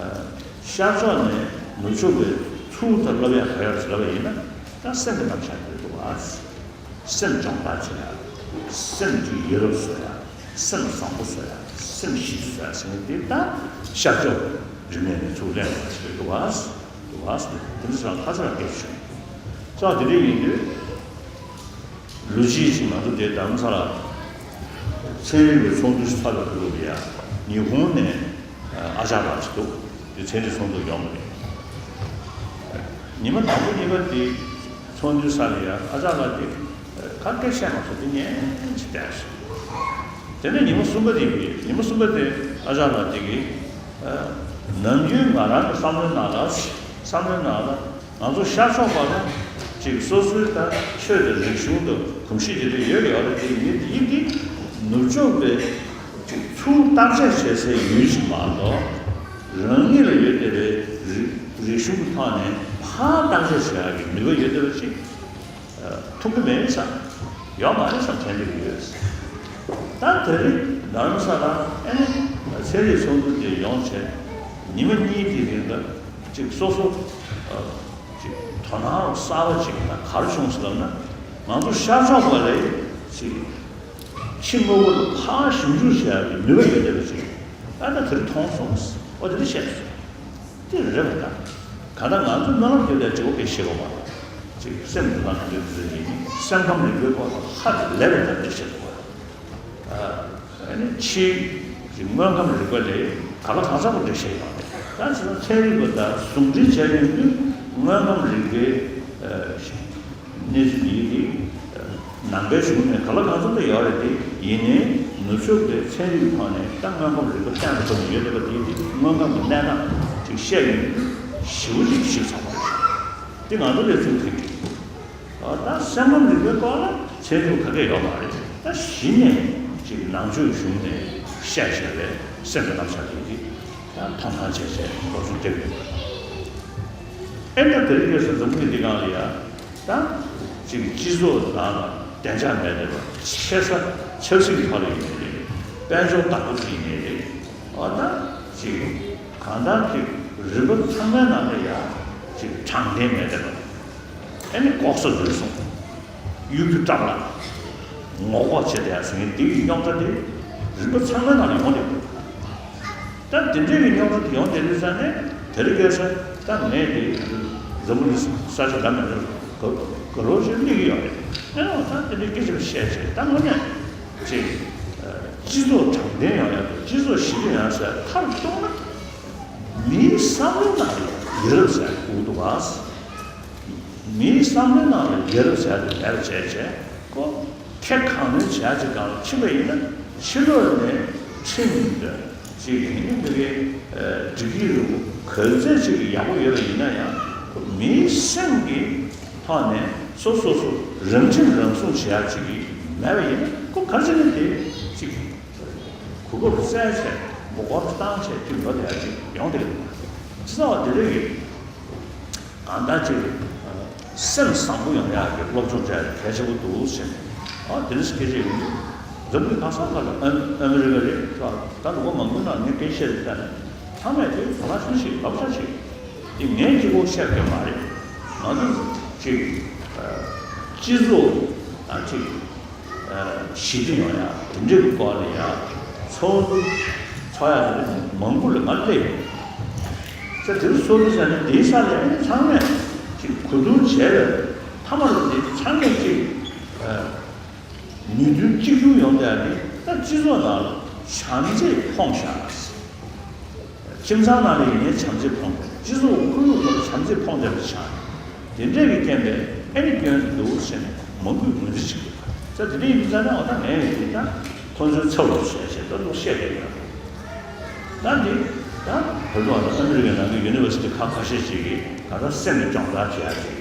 ཤར་ཕྱོགས་ནས་ནུབ་ཕྱོགས་པའི་ཚུར་ད་སློབ་ཡག་ག་ཡོད་ཟེར་ལབ་པ་ཡིན་ན་ད་སེམས་ཀྱི་རྣམ་གཞག་དེ་འདུག་ཨ། སེམས་སྦྱོང་བརྡར་བྱེད་ཡག་སེམས་ཀྱི་ཡིད་རབ་བཟོ་ཡག་སེམས་བཟང་པོ་བཟོ་ཡག་སེམས་ཞིབ་བཟོ་ཡག་ཟེར་མཁན་དེ་ད་ཤར་ཕྱོགས་རིག་གནས་ནས་ཚུར་ལེན་དགོས་ཞེས་འདུག་ཨ། འདུག་ཨ། དེ་འདྲ་ཚང་ཁ་ཚ་ལ་སྐད་ཆ་བྱུང་། ཙང་དེ་འདྲ་ཡིན་དུས། ལོ་གཅིག་ཅིག་ང་ཚོ་དེ་རྡ་རམ་ས་ལ་ཚན་རིག་པའི་ཚོགས་འདུ་ཞིག་ཚོགས་པའི་སྐབས་ལ་ཡ་ཉི་ཧོང་ནས་ཨ་ཅག་ལགས་ཅིག་འདུག་དེ་ཚན་རིག་ཚོགས་འདུར་ཡོང་བ་རེད། ཉི་མ་དང་པོ་གཉིས་པ་དེ་ཚོགས་འདུའི་སར་ཡ་ཨ་ཅག་ལགས་དེ་ཁ་སྐད་བཤད་མ་སོང་། དེ་ཉན་ཅིག་བསྡད་སོང་། དེ་ནས་ཉི་མ་གསུམ་པ་དེ་ཡིན། ཉི་མ་གསུམ་པ་དེ་ཨ་ཅག་ལགས་དེ་གིས་ནམ་རྒྱུན་ང་རང་གི་བསམ་བློའི་ནང་ལ་བསམ་བློའི་ནང་ལ། ང་ཚོ་ཤར་ཕྱོགས་པ་ལ་ཅིག་སོ་སོའི་ད་ཆོས་དང་རིག་གཞུང་དང་གོམས་གཤིས་དེ་འདྲ་ཡོད་ཡོད་རེད། དེ་ཡིན་དེ་ཡིན་དེ་ནུབ་ཕྱོགས་པའི་ཅིག་ཚུར་བརྟག་དཔྱད་བྱེད་སའི་ཡུལ་ཞིག་མ་གཏོགས་རང་ཉིད་ལ་ཡོད་བསྡད་པའི་རིག་རིག་གཞུང་གི་ཐོག་ནས་ཕར་བརྟག་དཔྱད་བྱེད་ཡག་གི་ནུས་པ་ཡོད་བསྡད་པ་ཅིག་ཐུབ་ཀྱི་མེད་བསམ། ཡོད་མ་རེད་བསམ་དྲན་གྱི་ཡོད། ད་དེ་རིང་རྡ་རམ་ས་ལ་ཨེ་ནི་ཚན་རིག་ཚོགས་འདུ་དེ་ཡོང་བྱས་ཉི་མ་གཉིས་དེ་རིང་ལ་ཅིག་སོ་སོ་ཅིག་དོ་སྣང་གསར་པ་ཅིག་ད་ག་རེ་བྱུང་ཟེར་ལབ་ན་ང་ཚོ་ཤར་ཕྱོགས་པ་ལས་ཅིག་ཕྱི་དངོས་པོ་ལ་ཕར་ཞིབ་འཇུག་བྱེད་ཡག་གི་ནུས་པ་ཡོད་བསྡད་པ་ཅིག་ཨ་ད་དེ་རིང་མཐོང་སོང་། ཨོ་དེ་འདྲ་བཤད་སོང་། དེ་རེད་པ་ད། གང་ལྟར་ང་ཚོ་སྨོན་ལམ་རྒྱབ་ཡ་གཅིག་པོ་གལ་ཆེ་བ་མ་རེད། ཅིག་སེམས་ཀྱི་ནང་དུ་འདུག་ཟེར་ཡིན། སེམས་ཁམས་རིག་པའི་སྐོར་ལ་ཧ་ལས་པའི་ཐབས་ཤེས་བྱེད་དགོས། ཨ་ནི་ཕྱིའི་ཅིག་དངོས་ཁམས་རིག་པ་ལས་ག་ལ་གང་འཚམ་པོ་འགྲེལ་བཤད་ཡོད་རེད། ད་ཅིག་ཚན་རིག་པ་དང་ཟུང་འབྲེལ་བྱས་ཡོང་དུས་དངོས་ཁམས་རིག་པའི་ཨ། གནས་ཚུལ་འདི་ཡིན་ཏེ། ནང་པའི་གཞུང་ནས་ག་ལ་གང་འཚམ་དུ་ཡོད་རེད་དེ། ཡིན་ནའི་ནུབ་ཕྱོགས་པའི་ཚན་རིག་ཐོག་ནས་ད་དངོས་ཁམས་རིག་པ་སྟེང་དུ་བཀོད་ནས་ཡོད་བསྡད་པ་དེ་ཡིན་ཏེ། དངོས་ཁམས་ཀྱི་གནས་སྟངས་ཅིག་བཤད་ཡོང་དུས་ཞེ་པོ་ཅིག་ཞིབ་ཚགས་པོ་རེད་ཤག་དེ་ང་ཚོ་ལས་ཚུལ་ཁྲིམས་ཀྱི། ད་སེམས་ཁམས་རིག་པའི་སྐོར་ལ་ཚན་རིག་ག་གེ་ཡོད་མ་རེད། ད་གཞི་ནས་ཅིག་ནང་ཆོས་གཞུང་ནས་བཤད་བཞག་པའི་སེམས་ཀྱི་རྣམ་གཞག་དེ་ཡིན་ཏེ། ད་མཐོང་སྣང་བྱས་བྱས་སློབ་སྦྱོང་རྒྱབ་ཡོད་པ་དང་། ཨེ་ད་དེ་རིང་ཁ་སང་འཛམ་བུ་གླིང་འདི་སྒང་ལ་ཡ། ད་ཅིག་སྤྱི་ཚོགས་ནང་ལ་བདེ་འཇགས་མེད་བསྡད་པ། ཆེ་ས་ཆབ་སྲིད་ཀྱི་ཐོག་ལ་ཡིན་ནའི་རེད། དཔལ་འབྱོར་བདག་པོ་ཡིན་ནའི་རེད། འོ་ད་ཅིག་གང་ལྟར་ཅིག་ རིམ་པ་ཚང་མའི་ནང་ལ་ཡ་ཅིག་དྲང་བདེན་མེད་བསྡད་པ། ཨ་ནི་ལྐོག་ཟ་རུལ་སུངས། གཡོ་སྒྱུ་བཀྲག་ལ་ངོ་ལྐོག་བྱེད་བསྡད་ཡ་ཟེར་མཁན་འདི་ཡི་རྙོག་དྲ་དེ་རིམ་པ་ཚང་མའི་ནང་ལ་ཡོང་བསྡད་ཡོད། ད་དེ་འདྲའི་གི་རྙོག་དྲ་དེ་ཡོང་བསྡད་དུས་ཙང་ནས་དེ་རིང་ཁ་སང་ད་ངས་དེ་འཛམ་བུ་གླིང་ས་ཆ་འདྲ་མི་འདྲ་ག་ག་རོ་ཞིག་སླེབས་ཀྱི་ཡོད་རེད། ཨེ་འོ་ད་དེ་འདྲའི་སྐད་ཆ་བཤད་བྱས་ད་དངོས་གནས་ཅིག་སྤྱི་ཚོགས་དྲང་བདེན་ཡོང་ཡ་དང་སྤྱི་ཚོགས་ཞི་བདེ་ཡོང་ཡ་ཟེར་མཐར་གཏུགས་ན། མིའི་བསམ་བློའི་ནང་ལ་ཡ་རབས་ཟེར་དགོས་འདུག་ག། མིའི་བསམ་བློའི་ནང་ལ་ཡ་རབས་ཟེར་དེ་མེད་པ་བྱས་བྱས་ཁོ་ཁེ་གང་ལེན་བྱས་ཅིག་གང་ལ་ཕྱིན་པ་ཡིན་ན་ཕྱི་ལོགས་ནས་ཁྲིམས་དང་ཅིག་ཡིན་ནི་མི་རེད། སྒྲིག་ཡིག་རུ་ག་ཚད་ཅིག་ཡག་པོ་ཡོད་པ་ཡིན་ན་ཡང་ཁོ་མིའི་སེམས་ཀྱི་ཐོག་ནས་སོ་སོ་སོ་རང་ཁྲིམས་རང་སྲུང་བྱེད་ཡག་ཅིག་མེད་པ་ཡིན་ན་ཁོ་ག་ཚད་ནས་དེ་ཅིག་གོ་སྐབས་བཙལ་བྱས་མགོ་སྐོར་བཏང་བྱས་ཀྱི་འགྲོ་བསྡད་ཅིག་ཡོང་བསྡད་ཀྱི་འདུག་སྤྱི་ཚོགས་དེ་རིགས་ཀྱི་གང་ལྟར་ཅིག་སེམས་བཟང་པོ་ཡོང་ཡག་གི་སློབ་སྦྱོང་བྱས་གལ་ཆེན་པོ་འདུག་ཟེར་ནས་ཨ་དེ་འདྲ་སྐད་ཆ་ཡོང་དུས་འཛམ་བུ་གླིང་གང་ས་ག་ལ་ཨ་ཨ་མི་རི་ཀ་རེད་ད་ལོ་མང་པོའི་ནང་ངས་སྐད་ཆ་བཤད་དུས་ད་ནས་ཚང་མས་དེ་ག་ལ་ཤུལ་ཞིག་ལབ་ས་ཞིག་དེ་ངས་གཅིག་པོ་བཤད་ཀྱི་མ་རེད། ང་ཚོ་ཅིག་སྤྱི་ཚོགས་དང་ཅིག་ཞི་བདེ་ཡོང་ཡ་དེ་འདྲའི་སྐོར་ལ་ཡ་ཚོགས་འདུ་ཚོགས་ཡ་དེ་མང་པོ་ལ་ང་སླེབས་ཡོད། ས་དེ་ཚོགས་འདུ་ཟེར་ནས་དེའི་ས་ལ་ཚང་མས་ཅིག་གོ་བསྡུར་བྱས་པའི་མཐའ་མ་ལ་དེ་ཚང་མས་ཅིག་ནུས་མཐུན་གཅིག་གྱུར་ཡོང་ཡ་དེ་ད་སྤྱི་ཚོགས་ནང་ལ་བྱམས་བརྩེ་ཕོངས་ཤག་ཁྱིམ་ཚང་ནང་ལ་ཡིན་ནའི་བྱམས་བརྩེ་ཕོངས་ཏེ་སྤྱི་ཚོགས་ཁོར་ཡུག་ནང་ལ་བྱམས་བརྩེ་ཕོངས་བསྡད་པ་ཆགས། དེ་འདྲས་ཀྱི་རྐྱེན་པས་ཨེ་ནི་སྐྱོན་འདུག་ཟེར་ནས་མང་པོས་ངོས་འཛིན་བྱེད་ཀྱི་ཡོད། ས་དེ་འདྲས་ཡིན་ཙང་ན་འོ་ད་ངས་ཡིན་དུས་ད་ཁོང་ཚོའི་ཚབ་ལ་བྱས་བྱས་ད་ལོ་བཤད་བསྡད་ཡོད། ད་འདི་ད་བོད་དུ་ཨ་མི་རི་ཀའི་ནང་གི་ཡུ་ནི་ཝར་སི་ཊི་ཁག་ཁ་ཤས་ཤིག་གིས་ད་ལྟ་སེམས་ཀྱི་སྦྱོང་བརྡར་བྱེད་ཡ་ཅིག་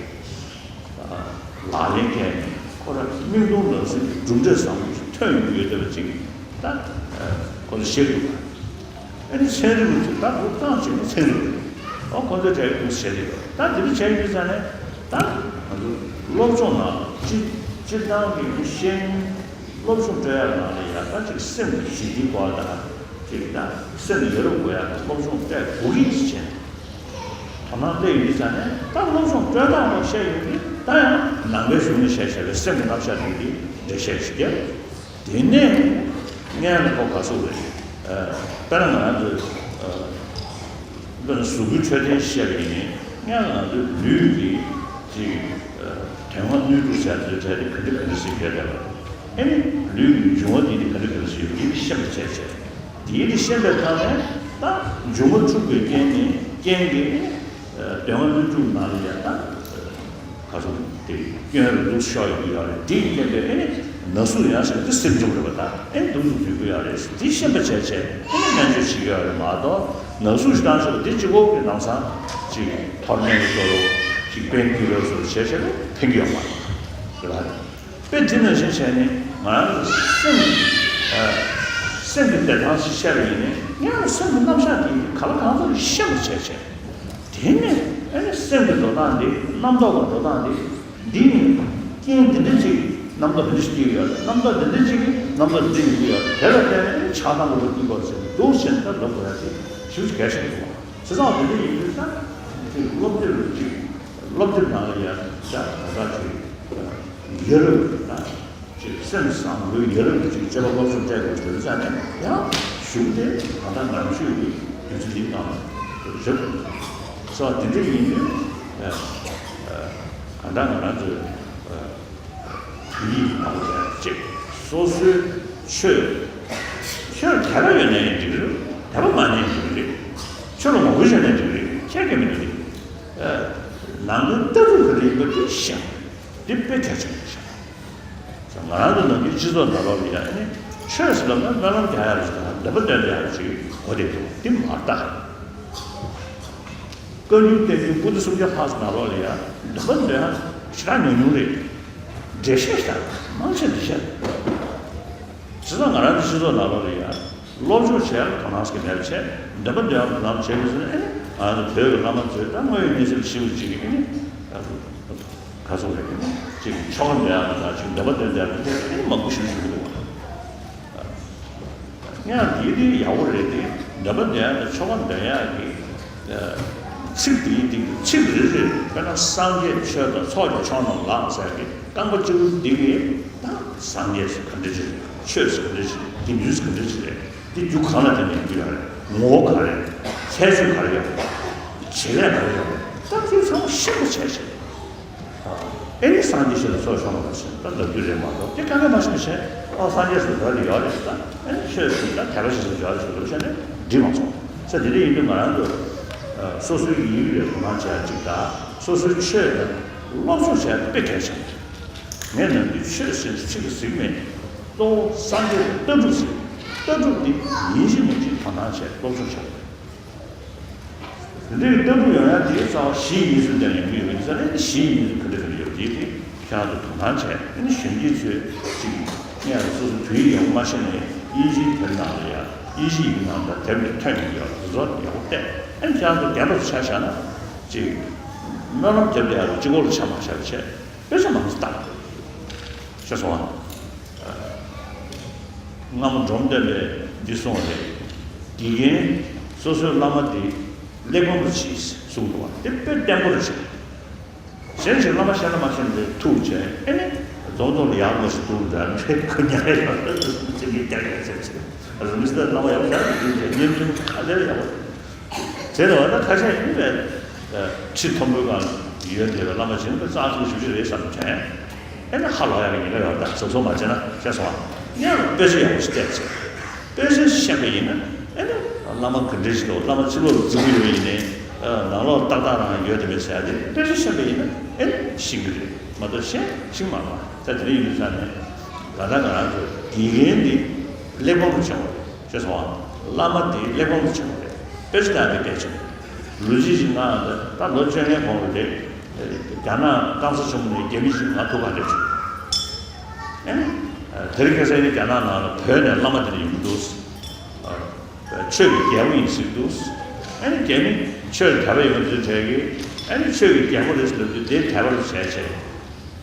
ལག་ལེན་བཀལ་ནས་ཁོ་རང་མིག་མཐོང་ལག་ཟིན་གྱི་གྲུབ་འབྲས་བཟང་པོ་ཞིག་ཐོན་ཡོང་གི་ཡོད་བསྡད་པ་ཅིག་ད་ཁོ་ཚོ་བཤད་ཀྱི་འདུག་ཨ་ནི་ཚན་རིག་པ་ཚོས་ད་ཁོ་རྐང་བྱེད་ན་ཚན་རིག་པ་རེད། ཨོ་ཁོ་ཚོས་དྲན་གྱི་འདུག་བཤད་ཀྱི་ཡོད། ད་དེ་འདྲ་བྱས་ཡོད་ཙང་ནས་ད་ང་ཚོ་སློབ་སྦྱོང་ནང་སྤྱི་སྤྱིར་བཏང་གི་ཤེས་ཡོན་སློབ་སྦྱོང་སྤྲོད་ཡག་ནང་ལ་ཡང་ད་ཅིག་སེམས་ཀྱི་ཞི་བདེའི་སྐོར་དང་ཅིག་ད་སེམས་ཡ་རབས་དགོས་ཡག་གི་སློབ་སྦྱོང་སྤྲད་དགོས་ཀྱི་ཡིན་ཟེར་ནས། དོ་སྣང་སླེབས་ཡོད་ཙང་ནས་ད་སློབ་སྦྱོང་སྤྲོད་སྟངས་ལ་བཤད་ཡོང་དུས་ད་ཡང་ནང་པའི་གཞུང་ནས་བཤད་བྱས་པའི་སེམས་ཀྱི་རྣམ་གཞག་དེ་འདི་འགྲེལ་བཤད་ཞིག་བརྒྱབ། དེ་ནས་སྔོན་ལ་ཁོ་ག་ཚོད་རེད། དཔེར་ན་ང་རང་ཚོས་དཔེར་ན་གཟུགས་པོའི་འཕྲོད་བསྟེན་བཤད་པ་ཡིན་ནའི་སྔོན་ལ་ང་ཚོའི་ལུས་ཀྱི་ཅིག་དོན་ལྔ་སྣོད་དྲུག་ཟེར་ཚོའི་གྲས་དེ་ག་འདྲ་ག་འདྲ་ཞིག་ཡོད་བསྡད་པ། ཨེ་ནི་ལུས་ཀྱི་འབྱུང་བ་དེ་ནི་ག་འདྲ་ག་འདྲ་ཞིག་ཡོད་དེ་ཤེས་པ་བྱས་བྱས། དེའི་དེ་ཤེས་པའི་ཐོག་ནས་ད་འབྱུང་བ་འཁྲུགས་པའི་རྐྱེན་ནི་རྐྱེན་གྱིས་ཨེ་ནི་དོན་ལྔ་སྣོད་དྲུག་ནང་ལ་ཡང་ད་ག་ཚོད་དེ་སྐྱོན་རུ་འདུག་ཤོར་ཡོང་གི་ཡོད་རེད། དེའི་རྐྱེན་པས་ཨེ་ནི་ན་ཟུག་ཡང་ཟེར་དེ་སེམས་སྐྱོ་རེད་པ། ད་ཨེ་ནི་འདུག་འདུག་འདུག་གི་ཡོད་རེད། དེ་ཤེས་པ་བྱས་བྱས་ཨེ་ནི་སྨན་བཅོས་བྱེད་ཀྱི་ཡོད་རེད་མ་གཏོགས་ན་ཟུག་ཞིག་བཏང་ཤོག་དེ་གཅིག་པོ་གི་ལམ་སང་ཅིག་ཐོར་སྨན་བཟོ་རོགས་ཅིག་པེན་ཀི་ལར་བཟོ་རོགས་བྱས་བྱས་ལ་ཕན་གྱི་ཡོད་མ་རེད་ལ། དཔེ་དེ་ནང་བཞིན་བྱས་ནས་ང་རང་ཚོ་སེམས་ཨ་སེམས་ཀྱི་བདེ་ཐང་ཞིག་བཤད་པ་ཡིན་ནའི་ཡང་སེམས་ཀྱི་རྣམ་གཞག་དེ་ག་ལ་གང་འཚམ་ཤེས་པ་བྱས་བྱས། དེ་ནས་ཨ་ནི་སེམས་ཀྱི་འགྲོ་སྟངས་དེ་རྣམ་རྟོག་གི་འགྲོ་སྟངས་དེ་འདི་ནི་རྐྱེན་འདི་འདྲ་ཅིག་རྣམ་རྟོག་འདི་འདྲ་ཞིག་སྐྱེ་གི་ཡོད་རེད། རྣམ་རྟོག་འདི་འདྲ་ཅིག་གིས་རྣམ་རྟོག་འདི་འདྲ་ཡོང་གི་ཡོད་རེད། དེ་ལ་བརྟེན་ནས་ཨ་ནི་ཆགས་སྡང་གི་འགྲོ་སྟངས་སྐྱེ་དགོས་རེད་ཟེར་ནས་འདུག་ཟེར་ནས་ད་ལབ་དགོས་ཡ་དེ་ཞེ་པོ་ཅིག་གལ་ཆེན་པོ་རེད། བྱས་ཙང་དེ་འདྲ་ཡིན་དུས་ད་ཅིག་སློབ་དེབ་ལ་ཅིག་སློབ་དེབ་ནང་ལ་ཡང་ད་ད་ལྟ་ཅིག་ཡ་རབས་ཀྱི་ད་ཅིག་སེམས་བཟང་པོའི་ཡ་རབས་ཀྱི་ཅིག་སྤྱོད་པ་སློབ་སྦྱོང་སྤྲད་དགོས་ཟེར་ཙང་ནས་ཡང་གཞུང་དེ་ད་ལྟ་ང་ཚོས་ཀྱི་རྒྱུ་མཚན་འདི་གང་རེད་དགོས་ས་དེ་འདྲ་ཡིན་དུས་གང་ལྟར་ང་རང་ཚོས་བོད་ཡིག་ནང་ལ་ཅིག་སོ་སོའི་ཆོས་ཆོས་དད་པ་ཡོད་ན་ཡང་འགྲིག་གི་རེད། དད་པ་མ་ཡིན་ན་འགྲིག་གི་རེད། ཆོས་ལ་ངོ་རྒོལ་བྱས་ན་འགྲིག་གི་རེད། ཁྱད་ཀྱང་མི་འདུག་སྟེ། ནང་དོན་ལྟ་གྲུབ་ག་རེ་ཡིན་པ་དེ་ཤེས་དགོས། འདི་དཔེ་གལ་ཆེན་པོ་ཞིག་རེད། ང་རང་ཚོ་ནམ་རྒྱུན་སྤྱི་ཚོགས་ནང་ལོགས་ལ་ཡང་ནི་ཆོས་ཟེར་ལབ་ན་སྨོན་ལམ་རྒྱག་ཡག་རེད་ཟེར་དང་འདོད་པ་འདོན་བསྡད་ཡག་ཅིག་གོ་བསྡད་འདུག་འདི་མ་རེད་ད། བཀའ་འགྱུར་བསྟན་འགྱུར་པོ་ཏི་སུམ་བརྒྱ་ལྷག་ཙམ་ནང་ལོགས་ལ་ཡང་འདོད་པ་འདོན་ཡག་ཞེ་དྲག་ཉུང་ཉུང་རེད། འགྲེལ་བཤད་ཞིག་དང་མང་ཆེ་འགྲེལ་བཤད་རེད། བྱས་ཙང་ང་རང་ཚོ་སྤྱི་ཚོགས་ནང་ལོགས་ལ་ཡང་སློབ་སྦྱོང་བྱེད་ཡག་ལ་དོ་སྣང་ཟེར་གྱི་མེད་པ་བྱས། འདོད་པ་འདོན་ཡག་ལ་དོ་སྣང་བྱེད་དགོས་ཟེར་ནས་ཨེ་ནི་ང་ཚོ་བོད་ཀྱི་བླ་མ་ཚོས་ད་དངོས་ཡོད་གནས་ཚུལ་ཞིབ་པོ་ཅིག་གིས་ཨེ་ནི་ག་ཚོད་རེད་ཨེ་ནི་ཅིག་ཆོ་ག་འདོན་ཡག་ལ་དང་ཅིག་འདོད་པ་འདོན་བསྡད་ཡག་ལ་ཨེ་ནི་མང་པོ་ཞིག་ཞུ་གི་འདུག་བ། ཡང་འདི་འདི་ཡག་པོ་རེད་དེ། འདོད་པ་འདོན་ཡག་དང་ཆོ་ག་འདོན་ཡག་གི་ ཚིག་འདིའི་སྟེང་དུ་ཚིག་རེ་རེར་དཔེར་ན་སངས་རྒྱས་ཆོས་དང་ཚོགས་ཀྱི་མཆོག་རྣམས་ལགས་ཟེར་གྱི་རྐང་པ་གཅིག་པུ་འདི་གིས་ད་སངས་རྒྱས་སུ་ག་འདྲ་ཅིག་རེད། ཆོས་སུ་ག་འདྲ་ཅིག་རེད། དགེ་འདུན་སུ་ག་འདྲ་ཅིག་རེད། འདི་རྒྱུ་གང་ལ་བརྟེན་ནས་ཡོང་གི་ཡོད་རེད། ངོ་བོ་ག་རེ་རེད། ཁྱད་ཆོས་ག་རེ་ཡོད་རེད། བྱེད་ལས་ག་རེ་ཡོད་རེད། ད་དེ་ཚང་མ་ཤེས་པ་བྱས་བྱས། ཨེ་ནི་སངས་རྒྱས་ཞིག་ལ་སོགས་ཤོང་བ་ཞིག་ད་ལབ་རྒྱུ་རེད་མ་གཏོགས་དེ་གང་ག་མ་ཤེས་པ་བྱས། ཨོ་སངས་རྒྱས་སུ་འགྲོ་ནི་ཡོད་རེད་ད། ཨེ་ནི་ཆོས་སུ་ད་དད་པ་ཞིག་སུ་འཇོག་རེད་ཞུ་ལབ་བྱས་ནས་འགྲིག་མ་སོང་། ས་དེ་འདྲ་ཡིན་དུས་ང་རང་ཚོ་སོ་སོའི་ཡིན་ཡུལ་ལ་དོ་སྣང་བྱེད་ཡ་གཅིག་དང་སོ་སོའི་ཆོས་ལ་སློབ་སྦྱོང་བྱེད་ཡ་དཔེ་གལ་ཆེན་པོ་རེད། ངས་ནམ་རྒྱུན་ཆོས་ཟེར་ཚིག་གི་ཟིག་མེད། གཙོ་བོ་སངས་རྒྱས་ཀྱི་ལྟ་གྲུབ་ཟེར། ལྟ་གྲུབ་འདི་ཡིན་གཅིག་མིན་གཅིག་དོ་སྣང་བྱས་སློབ་སྦྱོང་བྱ་དགོས། དེ་འདྲའི་ལྟ་གྲུབ་ཡོང་ཡ་དེའི་རྩ་བ་གཞི་གཉིས་སུ་བརྟེན་ནས་ཡོང་གི་ཡོད་པ་ཡིན་ཙང་ནས་གཞི་གཉིས་སུ་ག་འདྲ་ག་འདྲ་ཡོད་པ་དེའི་སྟེང་ཁྱེད་རང་ཚོ་དོ་སྣང་བྱས། ཨ་ནི་གཞོན་སྐྱེས་ཚོས་གཅིག་སྔོན་ལ་སོ་སོ་བོད་ཡིག་ཡག་པོ་མ་ཤེས་ནའི་དབྱིན་ཇིའི་དེབ་ནང་ལ་ཡ་དབྱིན་ཇིའི་ཡིག་ནང་ལ་དེབ་དེ་ཐོན་ཡོང་གི་ཡོད་རེད། དེ་ཚོ་ཡག་པོ་བལྟས། ཨ་ནི་ཁྱེད་རང་ཚོ་རྒན་པ་ཚོ་ཆ་བཞག་ན་གཅིག་སྨོན་ལམ་རྒྱབ་བསྡད་ཡ་ལ་གཅིག་པོ་ལ་ཆ་མ་བཞག་པ་བྱས། དཔེ་ཆ་མང་པོ་ཞིག་བལྟ་དགོས། ཤེས་སོང་ཨ། སྔ་མོ་འབྲོམ་སྟོན་པས་འདི་གསུངས་པ་རེད། དགེ་རྒན་སོ་སོའི་བླ་མ་དེ་གླེགས་བམ་དུ་གྱིས་གསུངས་འདུག་བ། དེ་དཔེ་བརྟན་པོ་རེད་ཤག་གཞན་ཞིག་བླ་མ་ཤེས་ན་མ་ཤེས་ན་དེ་ཐུག་བྱས། ཨེ་ནི་རྫོང་ཐོག་ལ་ཡག་མོ་ཞིག་འདུག་འདྲ་ཁོ་ཉག་ཡ་ཡོད་ཟེར་གྱི་རྒྱག་ཡ་ཟེར་བྱས། རིམ་གྱིས་བླ་མ་ཡག་པོ་ཡག་པོ་འདུག་ཟེར། བརྙན་ཐུང་ཨ་ལས་ཡག་པོ་རེད། བྱས་ནས་བ་ད་ཁ་ཤས་ཡིན་པས། ཁྲི་མཐོན་པོའི་སྒང་ཡོད་བསྡད་པའི་བླ་མ་ཆེན་པོ་རྩ་ཆེན་པོ་ཞེ་པོ་ཅིག་རེད་བསམ་དྲན། ཨེ་ན་ཧ་ལོག་ཡག་གི་ཉེན་ཁ་ཡོད། ད་གཟབ་གཟབ་མ་བྱས་ན་ཤེས་སོང་ཨ། སྔོན་ལ་དཔེ་ཆ་ཡག་པོ་ཞིག་བལྟས་བྱས། དཔེ་ཆ་ཤེས་པ་ཡིན་ན་ཨེ་ན་བླ་མ་ག་འདྲ་ཞིག་འདུག་བླ་མ་ཕྱི་ལོགས་ལ་རྫིག་པོ་ཡོད་ཡིན་ནའི་ནང་ལོགས་ཏག་ཏག་རང་ཡོད་བསྡད་པའི་ཟེར་ཡ་དེ་དཔེ་ཆ་ཤེས་པ་ཡིན་ན་ཨེ་ན་ཤེས་ཀྱི་རེད་མ་གཏོགས་གཞན་ཤེས་མ་རེད་པ། ད་དེ་འདྲ་ཡིན་དུས་ཙང་ནས་གང་ལྟར་ང་རང་ཚོ་དགེ་རྒན་འདི་གླེགས་བམ་དུ་བྱུང་བ་རེད། ཤེས་སོང་ཨ། བླ་མ་དེ་གླེགས་བམ་དུ་བྱུང་བ་རེད། དཔེ་ཆ་ལྟ་ཡག་དེ་གལ་ཆེན་པོ་རེད། ལོ་རྒྱུས་ཤིག་ང་ད་ལོ་བཅོ་ལྔའི་གོང་ལ་རེད། རྒྱ་ནག་སྐམ་ས་ཆེན་པོ་ནས་རྒྱ་མི་ཞིག་ང་ཐུག་ག་རེད། ཨེ། དེ་རིང་ཁ་སང་ནི་རྒྱ་ནག་ནང་ལ་བོད་ནས་བླ་མ་དེ་འདྲ་ཡོང་གི་འདུག་ཆོས་ཀྱི་རྒྱལ་པོ་ཡིན་ཟེར་གྱི་འདུག་ཨེ་ནི་རྒྱ་མི་ཆོས་ལ་དད་པ་ཡོད་པ་ཚོའི་གྲས་ཀྱིས་ཨེ་ནི་ཆོས་ཀྱི་རྒྱལ་པོ་རེད་ཟེར་ལབ་དུས་དེ་དད་པ་རུ་བྱས་བྱས།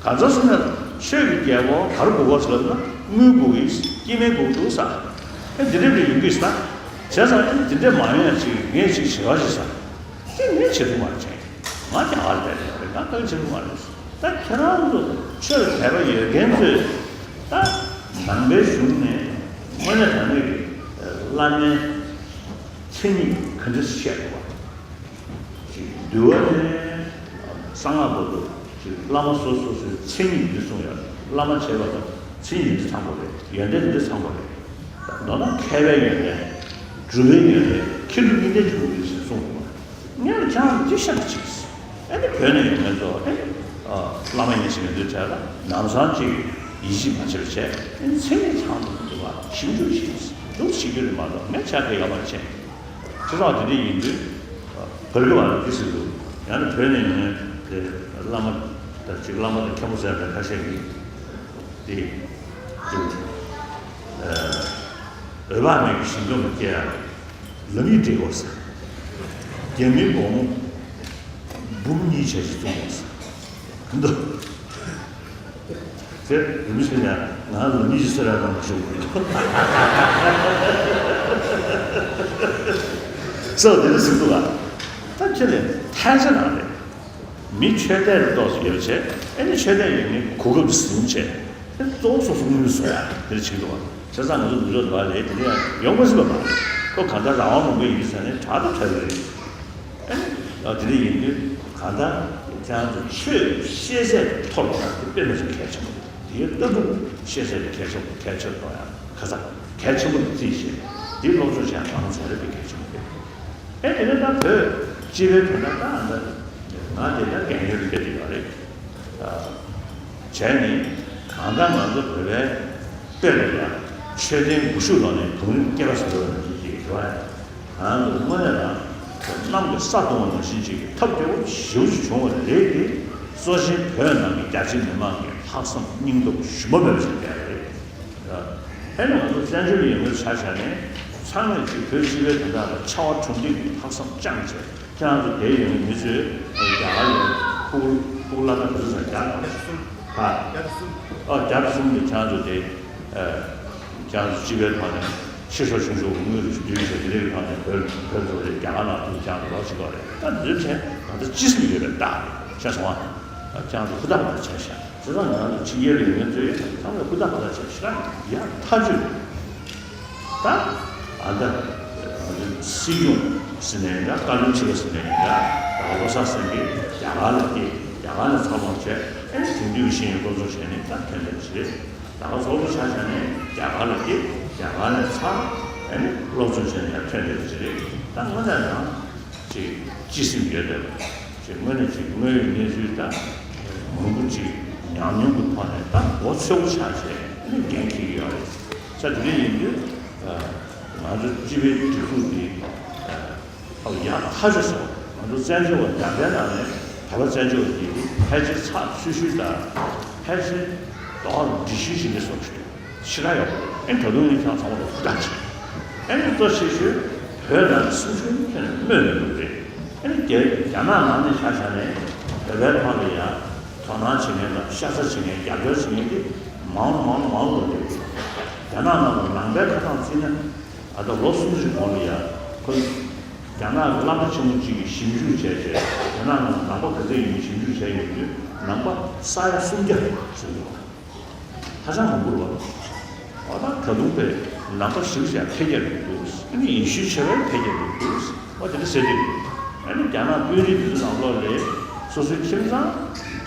གང་ཟག་སུ་ནས་ཆོས་ཀྱི་རྒྱལ་པོ་ག་རེ་དགོས་གོ་ཟེར་ལབ་ན་དངུལ་དགོས་ཀྱི་སྐྱེ་དམན་དགོས་འདུག་ས། ཨེ་འདི་འདྲ་འདྲ་ཡོང་གི་ས། བྱས་ཙང་ཨེ་འདི་འདྲ་མ་ཡོང་ཡ་ཅིག་ངས་ཅིག་བྱེད་པ་ཞིག་ས། དེ་ངས་བྱེད་ཐུབ་མ་རེད་ཅིང་། ང་རྒྱ་གར་བསྡད་ཡོད་རེད། ང་ལྟ་བྱེད་ཐུབ་མ་རེད། ད་ཁྱེད་རང་ཚོ་ཆོས་ལ་དད་པ་ཡོད་མཁན་ཚོས་ད་ནང་པའི་གཞུང་ནས་དངོས་གནས་དྲང་གནས་ཀྱི་བླ་མའི་མཚན་ཉིད་ག་འདྲ་བཤད་དགོས་པ། ཅིག་འདུལ་བ་ནས་གསང་སྔགས་བར་དུ་ཅིག་བླ་མ་སོ་སོ་སོའི་མཚན་ཉིད་འདི་གསུངས་ཡོད། བླ་མ་བྱས་པ་དང་མཚན་ཉིད་འདི་ཚང་དགོས་རེད། ཡོན་ཏན་འདི་ཚང་དགོས་རེད། མདོར་ན་མཁས་པའི་ཡོན་ཏན། གྲུབ་པའི་ཡོན་ཏན། མཁས་གྲུབ་གཉིས་ལྡན་གྱི་ངོ་བོ་ཞེས་གསུངས་ཡོད་པ། ངས་ཀྱང་འདི་བཤད་པ་ཅིག་ཨེ་ནི་བོད་ནས་ཡོང་མཁན་ཚོ་ཨེ་ནི་བླ་མ་ཡིན་ཟེར་མཁན་ཚོའི་གྲས་ལ་ལམ་སང་ཅིག་ཡིད་ཆེས་མ་བྱེད་པ་བྱས། ཨེ་ནི་མཚན་ཉིད་ཚང་དགོས་འདུག་པ་ཞིབ་འཇུག་བྱེད་འདུག་བྱེད་རྒྱུ་རེད་མ་གཏོགས་ངས་བྱ་དགོས་ཡོད་མ་རེད་བྱས། ཁ་སང་དེ་འདྲ་ཡིན་དུས། བོད་ཀྱི་བར་ལ་འདི་ཟེར་འདུག་ཡང་ན་བོད་ནས་ཡོང་མཁན་དེ་བླ་མ་དང་ཅིག་བླ་མ་དང་མཁན་པོ་ཟེར་བའི་ཁ་ཤས་ཀྱིས་དེ་འདུག་འོད་དཔག་མེད་ཀྱི་ཞིང་ཁམས་ལ་སྐྱེ་ཡ་ལམ་ཡིག་འབྲི་དགོས་ཟེར། རྒྱ་མིའི་དགོང་མོ་འབུམ་གཉིས་བྱས་ཅིག་བཙོང་དགོས་ཟེར་འདུག་དེ་རིམ་བཞིན་ཡང་ང་ལ་མི་ཞིག་གསོད་ར་དང་མ་ཤོག་གི། སོ་དེ་འདྲ་ཟེར་འདུག་ག་ད་ཁྱེད་ལས་ཐལ་ཆ་རང་རེད། མི་ཆོས་དད་ལ་ཏོག་ཙམ་ཡོད་བྱས། ཨེ་ནི་ཆོས་དད་ཡོད་མཁན་གོ་སྐབས་ཟིན་བྱས། ཨེ་གཙོ་བོ་སོ་སོ་དངུལ་བཟོ་ཡ་དེ་འདྲ་བྱེད་འདུག་ག་བྱས་ཙང་ང་ཚོ་ནུབ་ཕྱོགས་འདི་པར་ལས་དེ་འདྲ་ཡང་ཡོང་མ་སྲིད་པ་མ་རེད། ཁོ་གང་ལྟར་རང་དབང་མང་པོ་ཡིན་ས་ནས་དྲག་ཏུ་དྲག་གི་རེད། ཨ་དེ་འདྲ་ཡིན་དུས་གང་ལྟར་ཁྱེད་རང་ཚོ་ཆོས་ཤེས་ཚད་མཐོ་རུ་བཏང་དེ་དཔེ་མི་སྲིད་གལ་ཆེན་པོ་རེད། དེའི་ལྟ་གྲུབ་ཤེས་ཚད་གལ་ཆེན་པོ་གལ་ཆེ་རུ་གཏོང་ཡ་ཁ་ཚ་གལ་ཆེན་པོ་རེད་བརྩིས་བྱས། དེ་སློབ་སྦྱོང་བྱས་མང་ཚོགས་རེ་བའི་གལ་ཆེན་པོ་རེད། ཨེ་དེ་ནས་ད་བོད་སྤྱི་པའི་དོན་དག་ད་ང་དེ་ད་རྒན་ཡོལ་སླེབས་ཡོད་རེད། བྱས་ནས་གང་ལྟར་ང་ཚོ་བོད་པའི་དཔེ་རེད་ལ་ཆོས་ལྡན་མགོ་གཞུག་ལོག་ནས་གངས་རིར་སྐྱེས་པ་ཟེར་བ་ནང་བཞིན་ཅིག་ཡོད་ཨ། ང་ཚོ་དངོས་གནས་རང་གནམ་གྱི་ས་སྟོང་བ་ནང་བཞིན་ཅིག་གི་ཐབས་སྐྱོ་པོ་ཞེ་པོ་ཅིག་བྱུང་བ་རེད་དེ། གཙོ་ཆེན་བོད་ནང་གི་རྒྱ་ཆེ་མི་མང་གི་ལྷག་བསམ་སྙིང་སྟོབས་ཞུམ་པ་མེད་པ་ཞིག་བསྟན་རེད། ཨེ་ནི་ང་ཚོ་བཙན་བྱོལ་ལ་ཡོད་མཁན་ཆ་བཞག་ནས་ཚང་མས་ཅིག་བོད་སྤྱི་པའི་དོན་དག་ལ་ཕྱར་བ་གྲུ་འདེགས་ཀྱི་ལྷག་བསམ་བཅངས་བྱས། ཁྱེད་རང་ཚོ་དེ་ཡོད་མཁན་མི་ཚོས་རྒྱ་གར་ཡོད་ཕྲུ་གུ་ཕྲུ་གུ་བླ་ན་འདི་ཚོ་རྒྱ་གར་ཨ་རྒྱ་གསུམ་གྱི་ཁྱེད་རང་ཚོ་དེ་ཁྱེད་རང་ཚོ་སྤྱི་པའི་ཐོག་ནས་ ཕྱི་ཕྱོགས་ཆུང་ཆུང་དངུལ་རེ་བསྡུས་བྱས་དེ་འདྲའི་ཐོག་ནས་བོད་བོད་ཚོ་རེ་རྒྱ་གར་ནང་ཐུག་ཀྱང་ལོག་ཅིག་ལོག་རེད། ད་འདི་ཚོ་ང་ཚོ་སྤྱི་སེམས་ཡོད་པའི་རྟགས་རེད། ཤེས་སོང་ཨ། ཀྱང་ཧུར་ཐག་པ་བྱས་ཤག་བྱས་ཙང་ང་ཚོ་ཕྱི་རྒྱལ་ལ་ཡོད་མཁན་ཚོས་ཚང་མས་ཧུར་ཐག་པ་བྱས་ཤག་ཡ་མཐའ་གཅོད་རེད། ད་ཨ་ད་སྲིད་སྐྱོང་ཟེར་ནས་ཡིན་འདྲ། བཀའ་བློན་ཁྲི་པ་ཟེར་ནས་ཡིན་འདྲ། ད་བློ་བཟང་སེང་གེ་རྒྱ་གར་ལ་སྐྱེས། རྒྱ་གར་ལ་འཚར་ལོངས་བྱས། ཨེ་དེང་དུས་ཤེས་ཡོན་སློབ་སྦྱོང་བྱས་ནས་ད་ཐོན་པ་ཞིག་རེད། ད་ག་ཚོགས་གཙོ་ཆགས་བྱས་ནས་རྒྱ་གར་ལ་སྐྱེས། རྒྱ་གར་ནས་འཚར། ཨེ་ནི་སློབ་སྦྱོང་བྱས་ནས་ཐོན་བསྡད་པ་ཞིག་རེད། ད་དངོས་གནས་ཡང་ཅིག་སྤྱི་སེམས་ཡོད་བསྡད་པ་ཅིག་དངོས་གནས་ཅིག་དངོས་ཡོད་གནས་ཚུལ་ད་མང་པོ་ཅིག་ཉམས་མྱོང་གི་ཐོག་ནས་ད་མགོ་ཚོད་པོ་ཆགས་བྱས་ཨེ་ནི་འགན་འཁྱེར་གྱི་ཡོད་རེད། ས་དེ་འདྲ་ཡིན་དུས་ང་ཚོ་སྤྱི་པའི་སྒྲིག་འཛུགས་འདི་ཨ་ཡག་ཐག་ཆོད་སོང་། ང་ཚོ་བཙན་བྱོལ་བ་རྒྱ་བལ་ནང་ནས་བོད་པ་བཙན་བྱོལ་བ་ཡིན་དུས་ཕལ་ཆེར་ཚགས་ཚུད་ཤོས་དང་ཕལ་ཆེར་རྡོག་འདྲི་ཤོས་ཤིག་རེད་བསམ་གྱི་འདུག་ཤི་ཁ་ཡོད། ཨེ་ད་དུང་ཡིན་ཀྱང་ཚང་མ་ལ་ཧུར་ཐག་བྱེད། ཨེ་ནི་གཙོ་ཆེ་ཤོས་བོད་ནང་གི་སྲིད་བྱུས་ཁྱོན་ནས་སྨོས་མེད་པ་རེད། ཨེ་ནི་རྒྱ་རྒྱ་ནག་ནང་ནས་ཆ་བཞག་ནས་བོད་པའི་ཐོག་ལ་ཡང་དོ་སྣང་བྱེད་མཁན་དང་ཤ་ཚ་བྱེད་མཁན་རྒྱབ་སྐྱོར་བྱེད་མཁན་དེ་མང་རུ་མང་རུ་མང་རུ་འགྲོ་གི་རེད། རྒྱ་ནག་ནང་ལ་ནང་པའི་ཁ་གྲངས་བརྩིས་ན་ཨ་ད་ལོ་སུམ་ཅུ་གོང་ལ་ཡང་ཁོ་རྒྱ་ནག་གི་བླ་མ་ཆེན་མོ་གཅིག་གིས་ཞིབ་འཇུག་བྱས་རྗེས་རྒྱ་ནག་ནང་ནང་པ་ག་ཚད་ཡིན་མིན་ཞིབ་འཇུག་བྱས་ཡོང་དུས་ནང་པ་ས་ཡ་སུམ་བརྒྱ་ཟིན་འདུག་ཧ་ཅང་མང་པོ་རེད་བ། འོ་ད་ད་དུང་པའི་ནང་པ་ཞིག་ཡང་འཕེལ་རྒྱས་འགྲོ་གི་འདུག་ཨ་ནི་ཡེ་ཤུའི་ཆོས་པ་འཕེལ་རྒྱས་འགྲོ་གི་འདུག་འོ་དེ་འདྲ་ཟེར་གྱི་འདུག་ཨ་ནི་རྒྱ་ནག་དཔོན་རིགས་འདི་ཚོ་ནང་ལོགས་ལ་སོ་སོའི་ཁྱིམ་ཚང་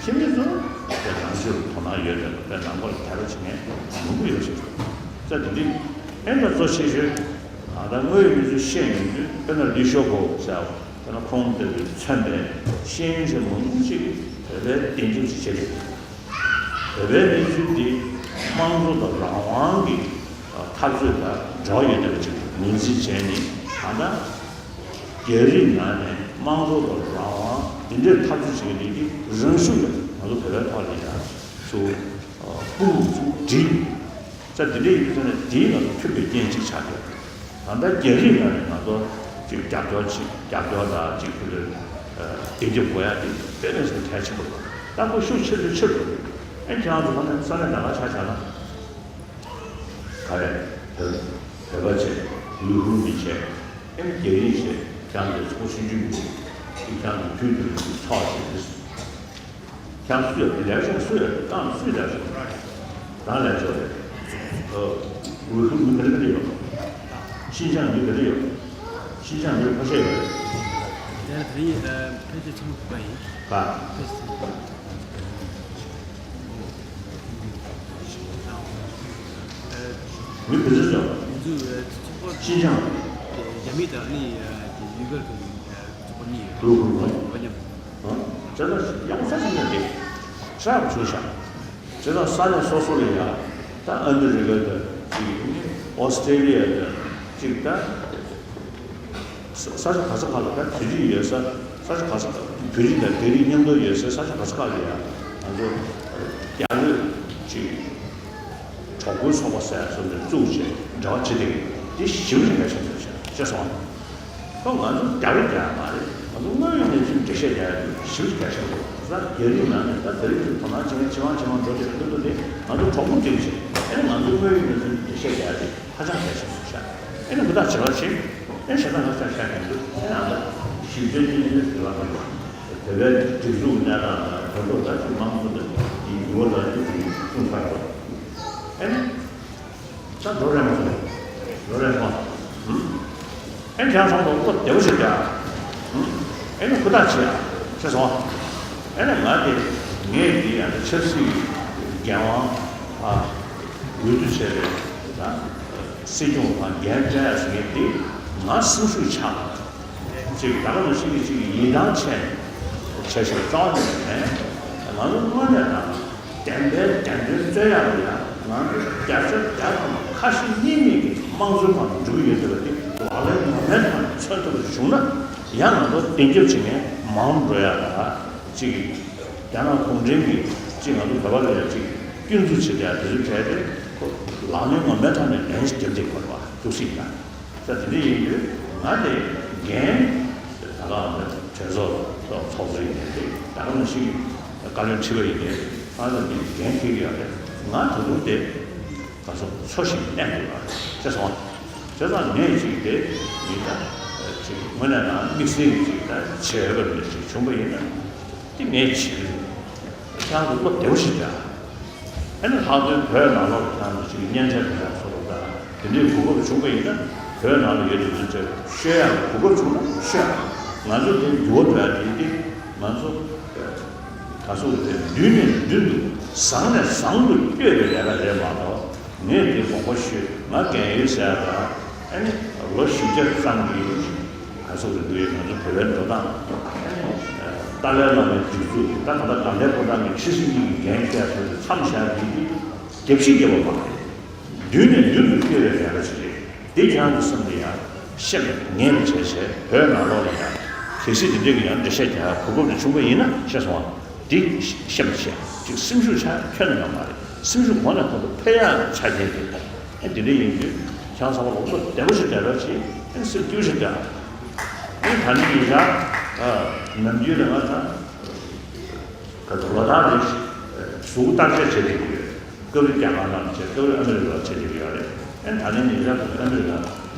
ཁྱིམ་མི་ཚོ་དེ་ནང་ཆོས་ལ་དོ་སྣང་ཡོད་དེ་དཔེ་ནང་པ་ལ་དད་པ་བྱེད་མཁན་མང་པོ་ཡོད་ཟེར་གྱི་འདུག་ས་དེ་འདི་ཨེ་འདྲ་གཙོ་ཆེ་ཤོས་ཨ་ད་དངོས་ཡོད་གནས་ཚུལ་བཤད་ཡོང་དུས་དཔེར་ན་ལི་ཤོ་ཧོ་ཟེར་བ་དཔེར་ན་ཁོང་ལྟ་བུས་མཚོན་པའི་ཤེས་ཡོན་ཅན་མང་པོ་ཅིག་གིས་བོད་པའི་བདེན་རྒྱབ་ཅིག་བྱེད་ཀྱི་འདུག་བོད་པའི་གནས་ཚུལ་འདི་དམངས་གཙོ་དང་རང་དབང་གི་འཐབ་རྩོད་དང་འབྲེལ་བ་ཡོད་བསྡད་པ་ཅིག་ངོས་འཛིན་བྱས་ནས་ད་ལྟ་རྒྱ་རིགས་ནང་ནས་དམངས་གཙོ་དང་རང་དབང་འདི་འདྲའི་འཐབ་རྩོད་བྱེད་མཁན་འདི་གི་རང་ཤུགས་ཀྱིས་ང་ཚོ་བོད་པའི་ཐོག་ལ་ཡང་ཚུར་སྤུ་གུ་ཚུར་སྒྲིལ། ས་འདི་འདྲ་ཡིན་དུས་ཙང་ནས་དེའི་ནང་དུ་ཐུག་པའི་རྐྱེན་གཅིག་ཆགས་ཡོད། ད་ལྟ་རྒྱ་རིགས་ནང་ནས་ང་ཚོ་ཅིག་རྒྱབ་སྐྱོར་ཅིག་རྒྱབ་སྐྱོར་དང་ཅིག་ཁུ་ལུ་བདེ་འཇགས་དགོས་ཡ་དེ་དཔེ་མེད་ཟེར་གལ་ཆེན་པོ་རེད། ད་ཁོ་ཤུགས་ཆེ་རུ་ཆེ་རུ་འགྲོ་གི་ཡོད། ཨེ་ཁྱེད་རང་ཚོ་ལྷ་ས་ནས་ད་ག་ཆ་བཞག་ན་ག་རེ་བོད་བོད་པ་བྱས་ཡུལ་ཧུར་མི་བྱས་ཨེ་རྒྱ་རིགས་བྱས་ཁྱེད་རང་ཚོ་ཚོགས་ཆུང་ཆུང་མི་ཁྱེད་རང་ཚོ་དུས་དུས་ཚོགས་བྱས་ཏེ། ཁྱེད་སུ་ཡོད་ལས་བྱེད་སུ་ཡོད་ཏང་སུས་ལས་བྱེད་རང་ལས་བྱེད་རེད། འོས་ཤོག་མི་ག་རེ་ག་རེ་ཡོད། ཤིན་ཅང་མི་ག་རེ་ཡོད། ཤིན་ཅང་མི་ཁ་ཤས་ཡོད་རེད། དེ་ལ་དེ་རིང་ཕལ་ཆེར་ཚང་མ་བོད་པ་ཡིན། ག་ཕལ་ཆེར་ཚང་མ་བོད་པ་ཡིན། མི་བུ་ཚོ་ཚོ། མི་ཚོ་ཚོགས་པ་ཤིན་ཅང་རྒྱ་མི་དང་ནི་ཡུ་གར་གྱི་ཚོགས་པ་གཉིས་ཡོད། བོད་པ་མཉམ། ཨ། བྱས་ཙང་ཡག་པོ་ས་ཞིག་ལ་དེ་ཧྲ་བ་བྱུང་ཤག་བྱས་ཙང་ས་གནས་སོ་སོ་ལ་ཡ་ད་ཨ་མི་རི་ཀ་དང་ཅིག་ཨོ་སི་ཀྲེ་ལི་ཡ་དང་ཅིག་ད་ས་ས་ཆ་ག་ས་ག་ལ་ད་བོད་རིགས་ཡོད་ས་ས་ཆ་ག་ས་ག་བོད་རིགས་དང་བོད་རིགས་མཉམ་དུ་ཡོད་ས་ས་ཆ་ག་ས་ག་ལ་ཡ་ང་ཚོ་རྒྱ་བོད་ཅིག་གྲོགས་པོའི་ཚོགས་པ་ཟེར་ཡ་སོགས་ནས་བཙུགས་བྱས་འབྲེལ་བ་བྱེད་བསྡད་ཀྱི་འདི་ཞེ་པོ་ཅིག་གལ་ཆེན་པོ་རེད་ཤག་ཤེས་སོང་། ཁོ་ང་ཚོ་རྒྱ་རིགས་རྒྱ་མ་རེད། ང་ཚོ་དངོས་ཡོད་གནས་ཚུལ་འགྲེལ་བཤད་རྒྱག་ཡ་འདི་ཞེ་པོ་ཅིག་གལ་ཆེན་པོ་རེད། ད་རྒྱ་རིགས་ནང་ནས་ད་རྒྱ་རིགས་ཚོས་དོ་སྣང་བྱེད་མཁན་ཇེ་མང་ཇེ་མང་འགྲོ་བསྡད་པའི་སྐབས་དེ་ང་ཚོ་གྲོགས་པོ་འདི་བྱས་ཨེ་ང་ཚོ་དངོས་ཡོད་གནས་ཚུལ་འགྲེལ་བཤད་རྒྱག་ཡ་འདི་ཧ་ཅང་གལ་ཆེན་པོ་རེད་ཤག་ཨེ་ནི་ཧུར་ཐག་བྱེད་རོགས་བྱེད། ཨེ་གཞན་དག་ཧ་ཅང་ཤ་ཁན་འདུག་ཨེ་ནང་ལ་ཞིབ་དཔྱད་ཀྱི་གནས་ཚུལ་དེ་བ་མེད་པ། བོད་པའི་སྒྲིག་འཛུགས་གནས་སྟངས་དང་བོད་ཐོག་ད་ཅིག་དམངས་གཙོ་དང་དེའི་ཡུལ་བ་ལ་ཅིག་དེ་གསུངས་ཚར་བ། ཨེ་ནི། ད་འགྲོ་རན་མ་སོང་། འགྲོ་རན་སོང་། ཨེ་ཁྱེད་རང་ཚང་མ་བློ་བདེ་པོ་བྱེད་ཀྱ། ཨེ་ནི་ཧུར་ཐག་བྱེད་ཡ། ཤེས་སོང་། ཨེ་ནི་ང་དེ་ངས་འདི་ཡང་ཆབ་སྲིད་འགན་དབང་ཨ་འོས་བསྡུ་བྱས་པའི་ད་སྲིད་སྐྱོང་དང་འགན་སྤྲད་ཡ་ཟེར་མཁན་དེ་ང་སེམས་ཤུགས་ཆག་ཅིག་ད་ག་ནང་བཞིན་གྱི་ཅིག་ཡིད་ཐང་ཆད་ནས་བྱས་ཤིག་རྩ་བ་ནས་མེད། ང་ཚོ་དངོས་གནས་དང་བདེན་པའི་བདེན་དོན་རྩོད་ཡག་ལ་ཡང་ང་ཚོ་བརྒྱ་ཆ་བརྒྱ་དང་ཁ་ཞེ་གཉིས་མེད་ཀྱི་དམངས་གཙོའི་ཐོག་ནས་འགྲོ་གི་ཡོད་བསྡད་པ་དེ་ལག་ལེན་ངོ་མའི་ཐོག་ནས་མཚོན་ཐུབ་པ་ཞིག་བྱུང་ན་ཡང་ང་ཚོ་བདེན་རྒྱབ་བྱེད་མཁན་མང་རུ་འགྲོ་ཡག་ལ་ཅིག་རྒྱ་ནག་གུང་ཁྲན་གྱིས་ཅིག་ང་ཚོ་བོད་པ་ལ་ཡང་ཅིག་སྐྱོན་འཛུགས་བྱེད་བསྡད་ཡག་དེ་ཚོ་གལ་ཏེ་ཁོ་ལག་ལེན་ངོ་མའི་ཐོག་ནས་ལན་ཞིག་རྒྱབ་བསྡད་དགོས་རེད་བ། ཐུགས་སྲིད་ཡིན་ན། ས་དེ་འདྲ་ཡིན་དུས་ང་དེ་འགན་ད་ག་ང་གྲོས་ཚོགས་ཚོགས་གཙོ་ཡིན་ནའི་དེ་ད་ག་ནང་བཞིན་བཀའ་བློན་ཁྲི་པ་ཡིན་ནའི་ང་ལ་འདི་འགན་འཁྱེར་གྱི་ཡོད་རེད། ང་ད་དུང་དེ་ག་ཚོད་འཚོ་ཞིང་གནས་དགོས་པ་ཤེས་སོང་ དེ་ཙང་ངས་ཅིག་དེ་ཡིན་ན་ཅིག་དངོས་གནས་ན་དམིགས་བསལ་གྱི་ཅིག་ད་བྱེད་འོས་པ་འདྲ་ཅིག་བྱུང་པ་ཡིན་ན་དེ་ངས་བྱེད་ཀྱི་རེད། ཁྱེད་རང་ཚོ་བློ་བདེ་པོ་ཞིག་རྒྱག་ཨ་ནི་ལྷག་དོན་བོད་ནང་ལོགས་ལ་ཁྱེད་རང་ཚོ་ཅིག་གི་མཉེན་ཆས་མེད་ཡག་བཟོ་འདྲ་དང་དེ་འདྲའི་གོ་སྐབས་བྱུང་པ་ཡིན་ན་བོད་ནང་ལ་ཡོད་དུས་ཚོད་ཤོད་ཡག་གི་གོ་སྐབས་བྱུང་ན་ཤོད་ཡག་ང་ཚོ་དེ་འགྱུར་བ་འགྲོ་ཡག་དེ་ཡིན་ཏེ་ང་ཚོ་ག་ཚོད་རེད། མདུན་ནས་མདུན་དུ་བཟང་ནས་བཟང་དུ་བསྐྱོད་པའི་ལས་ཀ་རེད་མ་གཏོགས། ངས་འདི་དགོངས་པ་ཞུས། ང་རྒན་ཡོལ་ཟེར་ཡག་དང་། ཨ་ནི་ལོ་བཞི་བརྒྱ་ཙམ་གྱི་ག་ཚོད་རེད་འདུག་ང་ཚོ་བོད་པའི་འགྲོ་སྟངས། ཨ་ནི་ཏཱ་ལའི་བླ་མའི་སྒྲིག་འཛུགས་ད་ག་ད་དགའ་ལྡན་ཕོ་བྲང་གི་ཁྲི་སྲིད་གཉིས་ཀྱི་འགན་འཁྱེར་ཡག་དེ་མཚམས་བཞག་འདི་དེ་རྒྱབ་བཤིག་རྒྱབ་པ་མ་རེད། མདུན་ནས་མདུན་དུ་བསྐྱོད་པའི་ལས་ཀ་ཞིག་རེད། འདི་ཁྱེད་རང་ཚོ་སེམས་ལ་ཡང་ཤེས་ངེས་པ་བྱས་བྱས་བོད་ནང་ལོགས་ལ་ཡང་གལ་སྲིད་དེ་འདྲའི་གི་ཡང་འགྲེལ་བཤད་རྒྱག་གོ་སྐབས་དེ་བྱུང་པ་ཡིན་ན་ཤེས་སོང་ང་། འདི་ཤེས་པ་བྱས་ཅིག་སེམས་ཤུགས་ཆག་ཁྱོན་ནས་ཡོད་མ་རེད། སེམས་ཤུགས་གོང་ནས་གོང་དུ་འཕེལ་ཡག་ཆ་རྐྱེན་དེ་ཨེ་དེ་འདྲ་ཡིན་དུས་ཁྱེད་རང་ཚང་མ་ལོག་བློ་བདེ་པོ་ཞིག་བསྡད་རོགས་བྱེད། ཨེ་སེམས་སྐྱིད་པོ་ཞིག་བསྡད། ཨེ་ད་ནི་ཡིན་ཤག་ནམ་རྒྱུན་ལ་ང་ཚང་ག་ཚོད་ལོ་ལྟར་རེ་གཟུགས་བརྟག་དཔྱད་བྱེད་བསྡད་ཀྱི་ཡོད། སྐབས་རེ་རྒྱ་གར་ནང་བྱས། སྐབས་རེ་ཨ་མི་རི་ཀར་བྱེད་བསྡད་ཀྱི་ཡོད་རེད། ཨེ་ད་ནི་ཉེ་ཆར་དུ་ཨ་མི་རི་ཀ་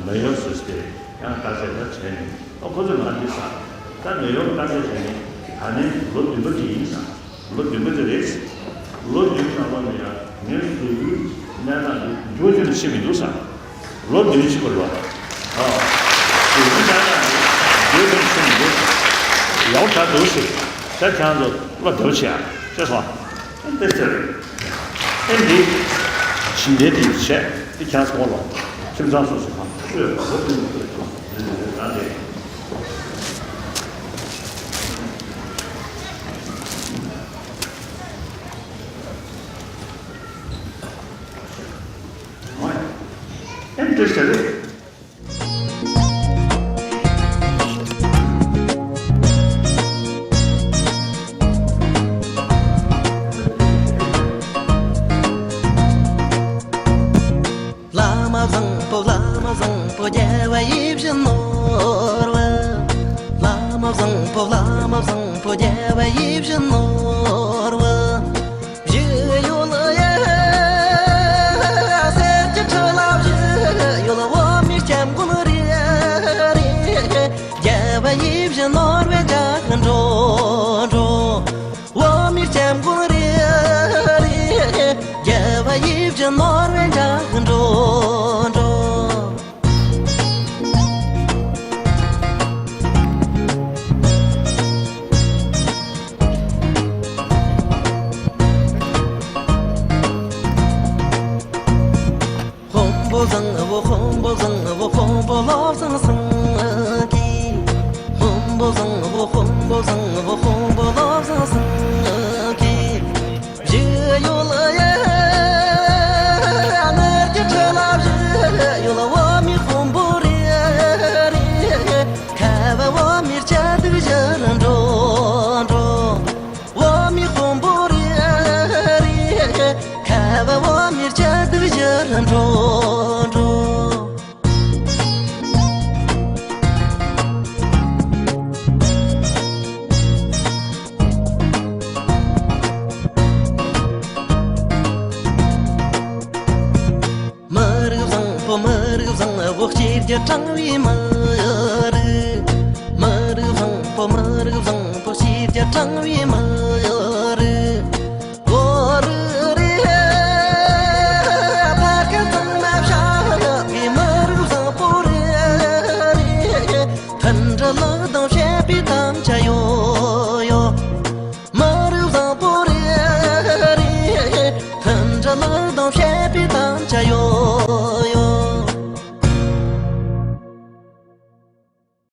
མེ་ཡོར་ཟེར་ཏེ་ཡང་བརྟག་དཔྱད་ད་བྱས་ནས། ཨོ་ཁོ་ཚོས་ང་འདི་ཟ། ད་མེ་ཡོར་བརྟག་དཔྱད་བྱས་ནས་ད་ནི་ལོ་བདུན་པ་དེ་ཡིན་ཟ། ལོ་བདུན་པ་དེ་རེད། ལོ་བདུན་ནང་ལོགས་ནས་ཡང་ངའི་གཟུགས་པོའི་གནས་སྟངས་འདི་འགྱུར་བ་ཁྱོན་ནས་ཕྱིན་མི་འདུག་ཟ། ལོ་བདུན་ཕྱིན་པ་རེད་བ། ཨ། གཟུགས་པོའི་གནས་སྟངས་འདི་འགྱུར་བ་ཁྱོན་ནས་ཕྱིན་མི་འདུག་ཡག་པོ་ཆགས་འདུག་ཟེར། ད་ཁྱེད་རང་ཚོ་བློ་བདེ་པོ་བྱེད་ཨ། ཤེས་སོང་ཨ། ཨེ་འདི་ཟེར། ཨེ་འདི་ཇི་འདྲའི་དེ་བྱས་དེ་ཁྱེད་རང་ཚོ་ལ་ཁྱིམ་ཚང་སོ་སོ་གང་ཤོད་ལོ་བདུན་ནས་ཕྱིན་མི་འདུག་ཟ། ཨེ་འདི་རང་རེད། ཨེ་འདི་ཟེར་རེད། བླ་མ་བཟང་པོ། བླ་མ་བཟང་པོ། རྒྱལ་བ་ཡིད་བཞིན་ནོར་བུ། བླ་མ་བཟང་པོ། བླ་མ་བཟང་པོ། རྒྱལ་བ་ཡིད་བཞིན་ནོར་བུ། བཞི་ཡོད་ཡ། གསེར་གྱི་ཁྲི་ལ་བཞི་ཡོད། འོ་མའི་སྐྱབས་མགོན་རེད་རེད། རྒྱལ་བ་ཡིད་བཞིན་ནོར་བུའི་འཇའ་གི་འགྲོ་འགྲོ། འོ་མའི་སྐྱབས་མགོན་རེད་རེད། རྒྱལ་བ་ཡིད་བཞིན་ནོར་བུའི་འཇའ་གི་འགྲོ་འགྲོ། དཔོན་པོ་བཟང་བོ། དཔོན་པོ་བཟང་བོ། དཔོན་པོ་བློ་བཟང་སེང་གེ། དཔོན་པོ་བཟང་བོ། དཔོན་པོ་བཟང་བོ། དཔོན་པོ་བློ་བཟང་སེང་གེ། བཞི་ཡོད་ཡ། དངུལ་གྱི་ཁྲི་ལ་བཞི་ཡོད། འོ་མའི་དཔོན་པོ་རེད་རེད། ཁ་བ་འོ་མའི་སྐྱ་དུག་བཞུར་འགྲོ་འགྲོ། འོ་མའི་དཔོན་པོ་རེད་རེད། ཁ་བ་འོ་མའི་སྐྱ་དུག་བཞུར་འགྲོ་འགྲོ། མི་རིགས་བཟང་པོ། མི་རིགས་བཟང་པོ། གཅེས་རྒྱུ་དྲང་བའི་མི་རིགས། མི་རིགས་བཟང་པོ། མི་རིགས་བཟང་པོ། གཅེས་རྒྱུ་དྲང་བའི་མི་རིགས། བོད་རིགས་རེད། ཕ་སྐད་གཙང་མ་བཤད་པའི་མི་རིགས་བཟང་པོ་རེད། མཐུན་སྒྲིལ་ལག་དང་བྱེད་པའི་དམ་བཅའ་ཡོད་ཡོད། མི་རིགས་བཟང་པོ་རེད་རེད། མཐུན་སྒྲིལ་ལག་དང་བྱེད་པའི་དམ་བཅའ་ཡོད།